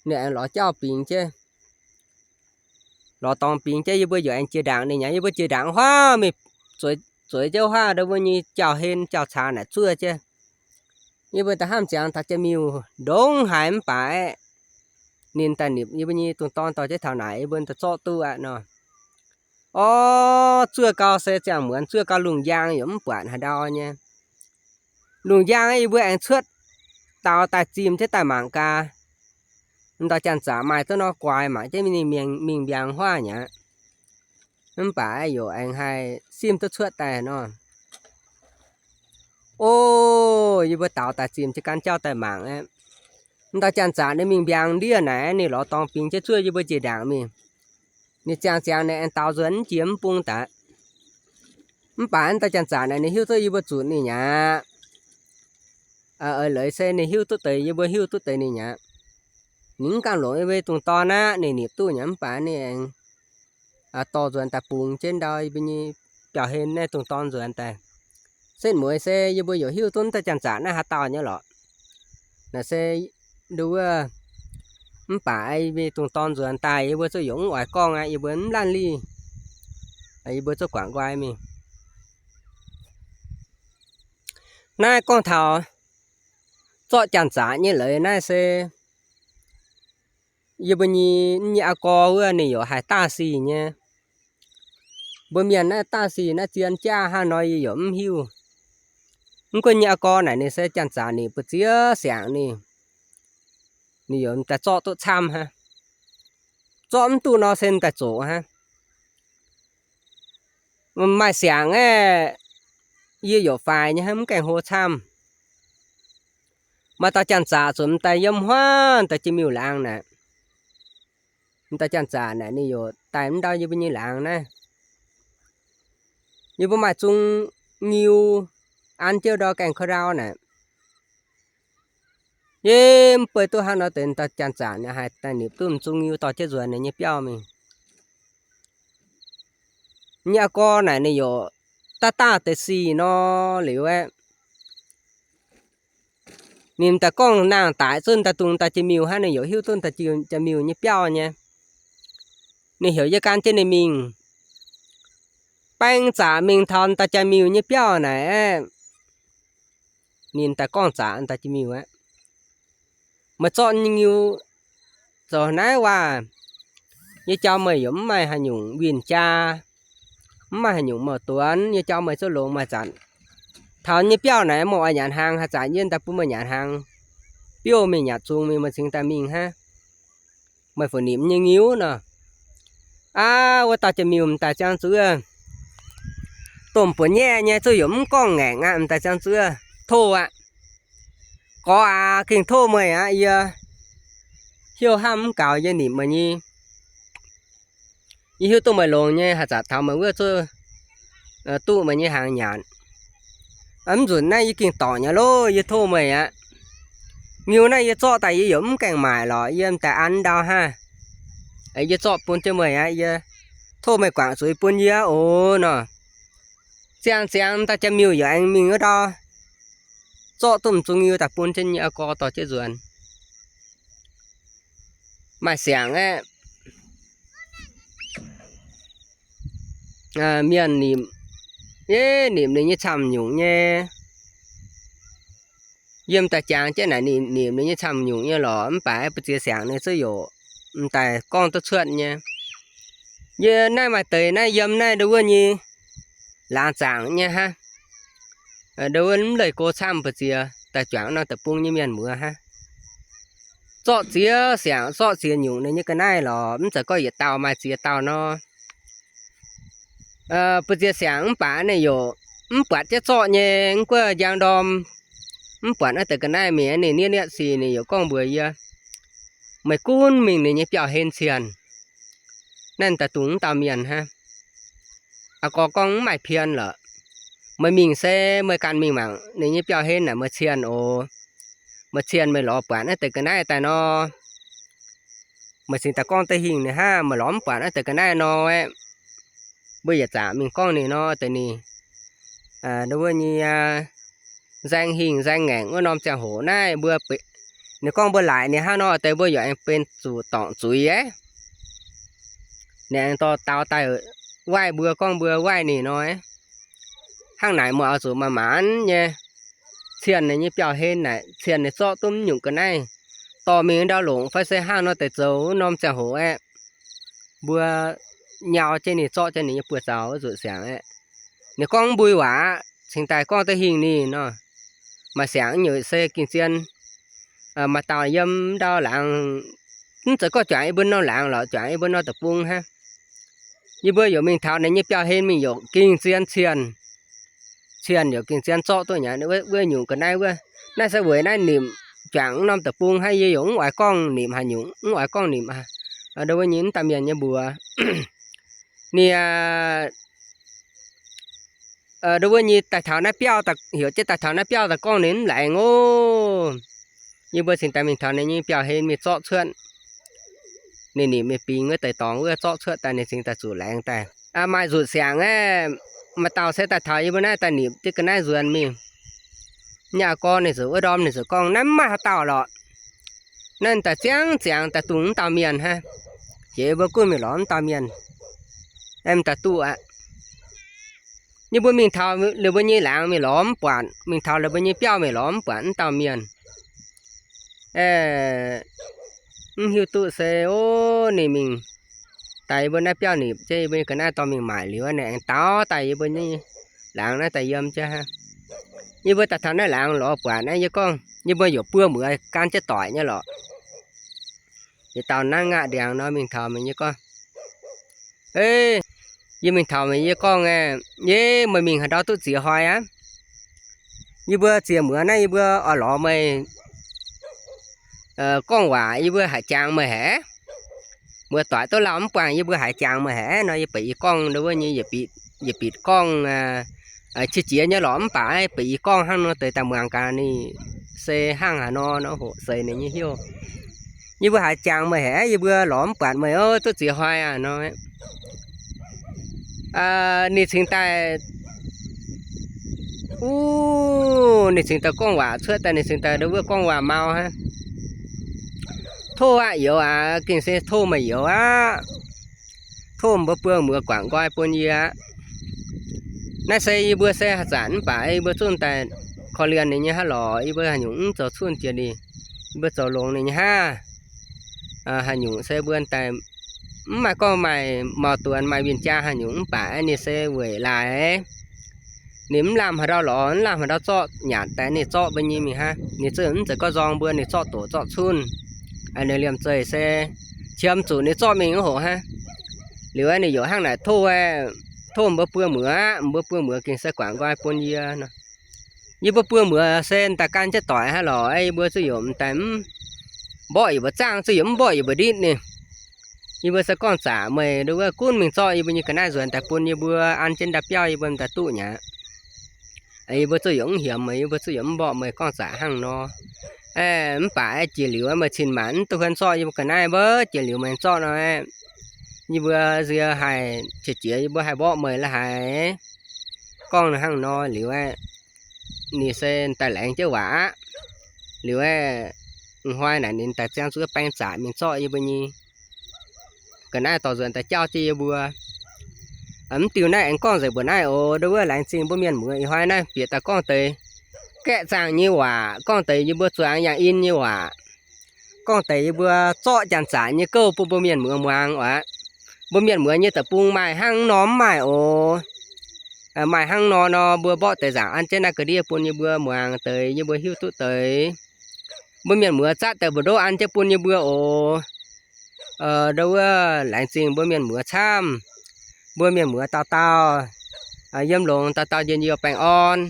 Ninh aengx lorz jauv bingx jienv, lorz dorngx bingx jienv, yie mbuo yaac aengx jiex ndaangc ninh nyei. Yie mbuo jiex ndaangc huaav mingh, zueiz jienv huaav ndau wuov nyei jauv-hlen jauv-caax naaic zuov jienv. Yie mbuo daaih hnamv ziangx taux jaa-miuh ndongc haaix mv baac aeqv, ninh daaih nipc yie mbuo nyei dungz dorn dorh jienv taux naaic, yie mbuo daaih zorqv duqv aqv nor. Orv, zuov gau se ziangh muonz zuov gau lungh njang yaac mv buatc haaix ndau nyei. Lungh njang yie mbuo aengx cuotv daaux daaih zimh jienv daaih mangc gaax, m'dauh janx-zaqc maaih duqv nor guaix mangc jienv ninh mingh mbiaangx huaav nyei aqv. Mv baac yaac aengx haih simv duqv cuotv daaih nor. O, yie mbuo daaux daaih zimh jienv gan jauv daaih mangc aqv. M'dauh janx-zaqc ninh mingh mbiaangx ndiev naaic, ninh lorz dorngx bingx jienv zuov yie mbuo jiex ndaangc mingh. Ninh ziangh ziangx ninh aengx daaux nzuonx mv jiex mv bung daaih. Mv baac m'dauh janx-zaqc naaic ninh hiuv duqv yie mbuo zutc ninh nyei aqv. Eix leiz se ninh hiuv duqv deix yie mbuo hiuv duqv deix ninh nyei aqv. Ninh mv ganh longc yie mbuo dungz dorn aqv, ninh nipc duqv nyei, mv baac ninh aengx dorh nzuonx daaih bungx jienv ndau yie mbuo nyei biauv-hlen naaiv dungz dorn nzuonx daaih. Setv mueiz se yie mbuo yaac hiuv duqv m'dauh janx-zaqc naaiv haaix dauh nyei lorqc. Naaiv se nduov, mv baac yie mbuo dungz dorn nzuonx daaih yie mbuo zuqc yaac mv oix gorngv aqv, yie mbuo mv laanh lih. Yie mbuo zuqc guangc nqoi mingh. Naaiv gorngv taux zorqv janx-zaqc nyei leiz naaiv se yie mbuo nyei, nyei aa gorx wuov ninh yaac haih daaih sic nyei. Mbuo mienh naaiv daaih sic naaiv zien jaav hnangv nor yie yaac mv hiuv. Mv gunv nyei aa gorx naaic ninh se janx-zaqc ninh mbu'ziex siangx ninh, ninh yaac daaih zorqv duqv camv hnangv. Zorqv mv duqv nor se daaih zoqc hnangv. Maaih siangx aeqv, yie yaac faix nyei hnangv, mv gaengh hlo camv. Maaih dauh janx-zaqc zuqc m'daaih yiem huaav dauh jaa-miuh laangz naaic. M'daaih janx-zaqc naaic ninh yaac daaih mv ndau yie mbuo nyei laangz naaiv. Yie mbuo maaih zung ngiu an jienv ndau gaengh ka'ndau naaic. Yie mv bei duqv hnangv nor deix m'daaih janx-zaqc naaic haih daaih nipc duqv m'zung ngiu dorh jienv nzuonx ninh nyei biauv mingh. Nyei aa gorx naaic ninh yaac daaih daaih deix sic nor liuz aeqv, ninh m'daaih gorngv nangh daic zuqc m'daaih dungx dauh jaa-miuh hnangv, ninh yaac hiuv duqv dauh jaa-miuh nyei biauv nyei. Ninh heuc yie gan jienv ninh mingh. Baeng zaqc mingh taux dauh jaa-miuh nyei biauv naaic aeqv, ninh daaih gorngv zaqc dauh jaa-miuh aqv, meih zorqv nyei ngiu zoux naaiv waac, yie jauv meih yaac mv maaih haaix nyungc win-jaa, mv maaih haaix nyungc mouc duonx, yie jauv meih zuqc longx maaih zanc. Taux nyei biauv naaic meih oix nyanc hnaangx, haaix zanc yie daaih bun meih nyanc hnaangx. Biouv mingh nyanc zungx mingh, meih cingx daaih mingh hnangv. Meih fu nimc nyei ngiu nor. Aav, wuov dauh jaa-miuh m'daaih ziangh zuqc domh buonc nyei nyei zuqc yaac mv gorngv ngaengc aqv, m'daaih ziangh zuqc tov aqv. Gorx aac, gengh tov meih aqv, yie heuc hnamv mv gaux yie nimc meih nyei. Yie hiuv duqv meih longx nyei, haaix zanc taux meih wuov zuqc duqv meih nyei hnaangx nyanc. Mv nzunc naaiv yie gengh dorngc nyei loh, yie tov meih aqv. Ngiu naaiv yie zorqv daaih yie yaac mv gaengh maaic lorqc, yie m'daaih an ndau hnangv. Yie zorqv bun jienv meih aqv, yie tov meih guangc zuiz bun yie oc nor. Ziangh ziangx dauh jaa-miuh yaac aengx mingh wuov ndau, zorqv duqv m'zung ngiu daaih bun jienv nyei aa gorx dorh jienv nzuonx. Maaih siangx aeqv, mienh nimc, yie nimc ninh nyei camv nyungc nyei. Yiem daaih jangx jienv naaic ninh nimc ninh nyei camv nyungc nyei lorqc, mv baac mbu'ziex siangx ninh zuqc yoc m'daaih gorngv duqv cuotv nyei. Yie naaiv maaih deix naaiv yiem naaiv ndo wuov nyei laangz zaangc nyei hnangv. Ndo wuov mv leih go camv mbu'ziex daaih juangc nor deic-bung nyei mienh muoz hnangv. Zorqv ziex siangx zorqv ziex nyungc ninh nyei ga'naaiv lorqc, mv zeiz gorngv yietc dauh maaih ziex dauh nor. Mbu'ziex siangx mv baac ninh yaac mv buatc jienv zorqv nyei, mv gunv njang ndorm mv buatc naaiv deix ga'naaiv mingh, ninh nietv nietv sic ninh yaac gorngv mbuox yie, meih gunv mingh ninh nyei biauv-hlen cienh. Naaiv daaih dungx mv dauh mienh hnangv. Aa gorx gorngv mv maaih pien lorqc. Meih mingh se meih ganh mingh mangc ninh nyei biauv-hlen naaic meih cienh oc. Meih cienh meih lorz buatc naaiv deix ga'naaiv daaih nor, meih cingx daaih gorngv deix hingh ninh hnangv, meih lorz mv buatc naaiv deix ga'naaiv nor aeqv, mbuo yietc zangc mingh gorngv ninh nor deix ninh, ndo wuov nyei nzaeng hingh nzaeng ngaengc wuov norm ziangh hoc naaiv mbuo, ninh gorngv mbuo laaic ninh hnangv nor deix mbuo yaac aengx benx zuqc dorngc zuiz aqv. Ninh aengx dorh daux daaih waaiv mbuo gorngv mbuo waaiv ninh nor. Hnangv naaic muoz oix zuqc manc-manc nyei cienh ninh nyei biauv-hlen naaic, cienh ninh zorqv duqv mv nyungc ga'naaiv dorh mingh ndau longc fai se hnangv nor deix zoux wuov norm ziangh hoc aeqv, mbuo nyau jienv ninh, zorqv jienv ninh nyei buoz-zaux wuov nzuqc siangx aeqv. Ninh gorngv mv mbui waac aqv, cingx daaih gorngv duqv hingh ninh nor. Maaih siangx nyei se gengh zien, maaih dauh yiem ndau laangz, mv zeiz gorngv juangc yie mbuo norm laangz lorqc, juangc yie mbuo norm deic-bung hnangv. Yie mbuo yaac mingh taux ninh nyei biauv-hlen mingh yaac gengh zien cienh, cienh yaac gengh zien zorqv duqv nyei wuov nyungc ga'naaiv wuov. Naaiv se weic naaiv nimc juangc norm deic-bung hnangv, yie yaac mv oix gorngv nimc haaix nyungc, mv oix gorngv nimc ndo wuov nyei mv dauh mienh nyei mbuox. Ninh ndo wuov nyei daaih taux naaiv biauv, heuc jienv daaih taux naaiv biauv daaih gorngv ninh mv laengz oc. Yie mbuo cingx daaih mingh taux ninh nyei biauv-hlen mingh zorqv cuotv. Ninh nimc mingh bingx wuov deix dorngx wuov zorqv cuotv daaih, ninh cingx daaih zuqc laengz daaih. Maaih nzuqc siangx aeqv, maaih dauh se daaih taux yie mbuo naaiv daaih nimc diuh ga'naaiv nzuonx mingh. Nyei aa gorx ninh ziouc wuov ndorm ninh ziouc gorngv, naaiv mv maaih haaix dauh lorqc. Naaiv daaih ziangv ziangx daaih dungx mv dauh mienh hnangv. Jiex yie mbuo gunv mingh lorz mv dauh mienh, mv daaih duqv aqv. Yie mbuo mingh taux liuz mbuo nyei laangz mingh lorz mv buatc, mingh taux liuz mbuo nyei biauv mingh lorz mv buatc mv dauh mienh. Mv hiuv duqv se, o, ninh mingh daaih yie mbuo naaiv biauv nimc jienv yie mbuo nyei ga'naaiv dorh mingh maaic liuz, ninh aengx daaux daaih yie mbuo nyei laangz naaiv daaih yiem jienv hnangv. Yie mbuo daaih taux naaiv laangz lorz buatc naaiv, yie gorngv yie mbuo yaac buo muoz gan jienv doic nyei lorqc. Yietc dauh naaiv ngaatv ndiangx nor mingh taux mingh yie gorngv, yie mingh taux mingh yie gorngv, yie, meih mingh haaix ndau duqv ziex hnoi aqv? Yie mbuo ziex muoz naaiv yie mbuo oix lorz meih gorngv waac, yie mbuo haiz jangx meih haic. Muoz-doic duqv lauh mv buangh, yie mbuo haiz jangx meih haic nor, yie beic yie gorngv ndo wuov nyei, yietc bitc gorngv qiex jiez nyei lorqc, mv baac beic yie gorngv hnangv nor deix daaih muangx gaax ninh se hnangv haaix nor nor hoqc seix ninh nyei hnyouv. Yie mbuo haiz jangx meih haic, yie mbuo lorz mv buatc meih duqv ziex hnoi aqv nor. Ninh cingx daaih, u, ninh cingx daaih gorngv waac cuotv daaih, ninh cingx daaih ndo wuov gorngv waac mau hnangv. Tov aqv, youz aac, gengh se tov meih youz aqv. Tov mbuo buo muoz guangc nqoi bun yie aqv. Naaiv se yie mbuo se haaix zanc mv baac yie mbuo zungv daaih korv-lienh ninh nyei hnangv lorqc. Yie mbuo haaix nyungc mv zoux cunh jiex ninh, yie mbuo zoux longx ninh nyei hnangv. Haaix nyungc se mbuo daaih mv maaih gorngv maaih maux duonx maaih win-jaa haaix nyungc, mv baac ninh se weic laaix ninh mv lamh haaix ndau lorz, mv lamh haaix ndau zorqv nyanc daaih ninh zorqv mbuo nyei mingh hnangv. Ninh zungv mv zeiz gorngv nzorng mbuo, ninh zorqv doqc zorqv cunh. Ninh liemh zeih se qiemx zuqc ninh zorqv mingh wuov hoc hnangv. Liuz ninh yaac hnangv naaic tov, tov mbuo buo muoz aqv, mbuo buo muoz gengh se guangc nqoi bun yie nor. Yie mbuo buo muoz se daaih gan jienv doic hnangv lorqc, yie mbuo zuqc yaac m'daaih mv mborqv yie mbuo zaangh, zuqc yaac mv mborqv yie mbuo nditv ninh. Yie mbuo se gorngv zaqc meih ndo wuov gunv mingh zorqv yie mbuo nyei ga'naaiv nzuonx daaih bun yie mbuo an jienv ndau biauv yie mbuo m'daaih duqv nyei aqv. Yie mbuo zuqc yaac mv hiemx meih, yie mbuo zuqc yaac mv mborqv meih gorngv zaqc hnangv nor. Mv baac jiex liuz meih cin-maanc mv duqv huon zorqv yie mbuo ga'naaiv, mbuo jiex liuz meih zorqv nor, yie mbuo nzie haih qiex jiez, yie mbuo haih mborqv meih la'haic. Gorngv hnangv nor liuz, ninh se daaih laengz jienv waac aqv. Liuz, hnoi naaic ninh daaih ziangh zuqc baeng zaqc mingh zorqv yie mbuo nyei ga'naaiv dorh nzuonx daaih jauv jienv yie mbuo. Mv diuh naaiv aengx gorngv nzengc mbuo naaiv oc. Ndo wuov laengz zingh mbuo mienh muoz ih hnoi naaiv bieqc daaih gorngv deix gaeqv zaangh nyei waac, gorngv deix yie mbuo zuangx yangh in nyei waac, gorngv deix yie mbuo zorqv janx-zaqc nyei gouv bun mbuo mienh muoz muangx oc. Mbuo mienh muoz nyei deic-bung maaih hnangv nor mv maaih oc. Maaih hnangv nor nor, mbuo mborqv deix nzaangc an jienv naaiv ga'ndiev bun yie mbuo muangx deix, yie mbuo hiuv duqv deix. Mbuo mienh muoz zatv deix mbu'ndongx an jienv bun yie mbuo oc. Ndo wuov laengz zingh mbuo mienh muoz camv. Mbuo mienh muoz dauh dauh yiem longx, dauh dauh njien-youh baengh orn.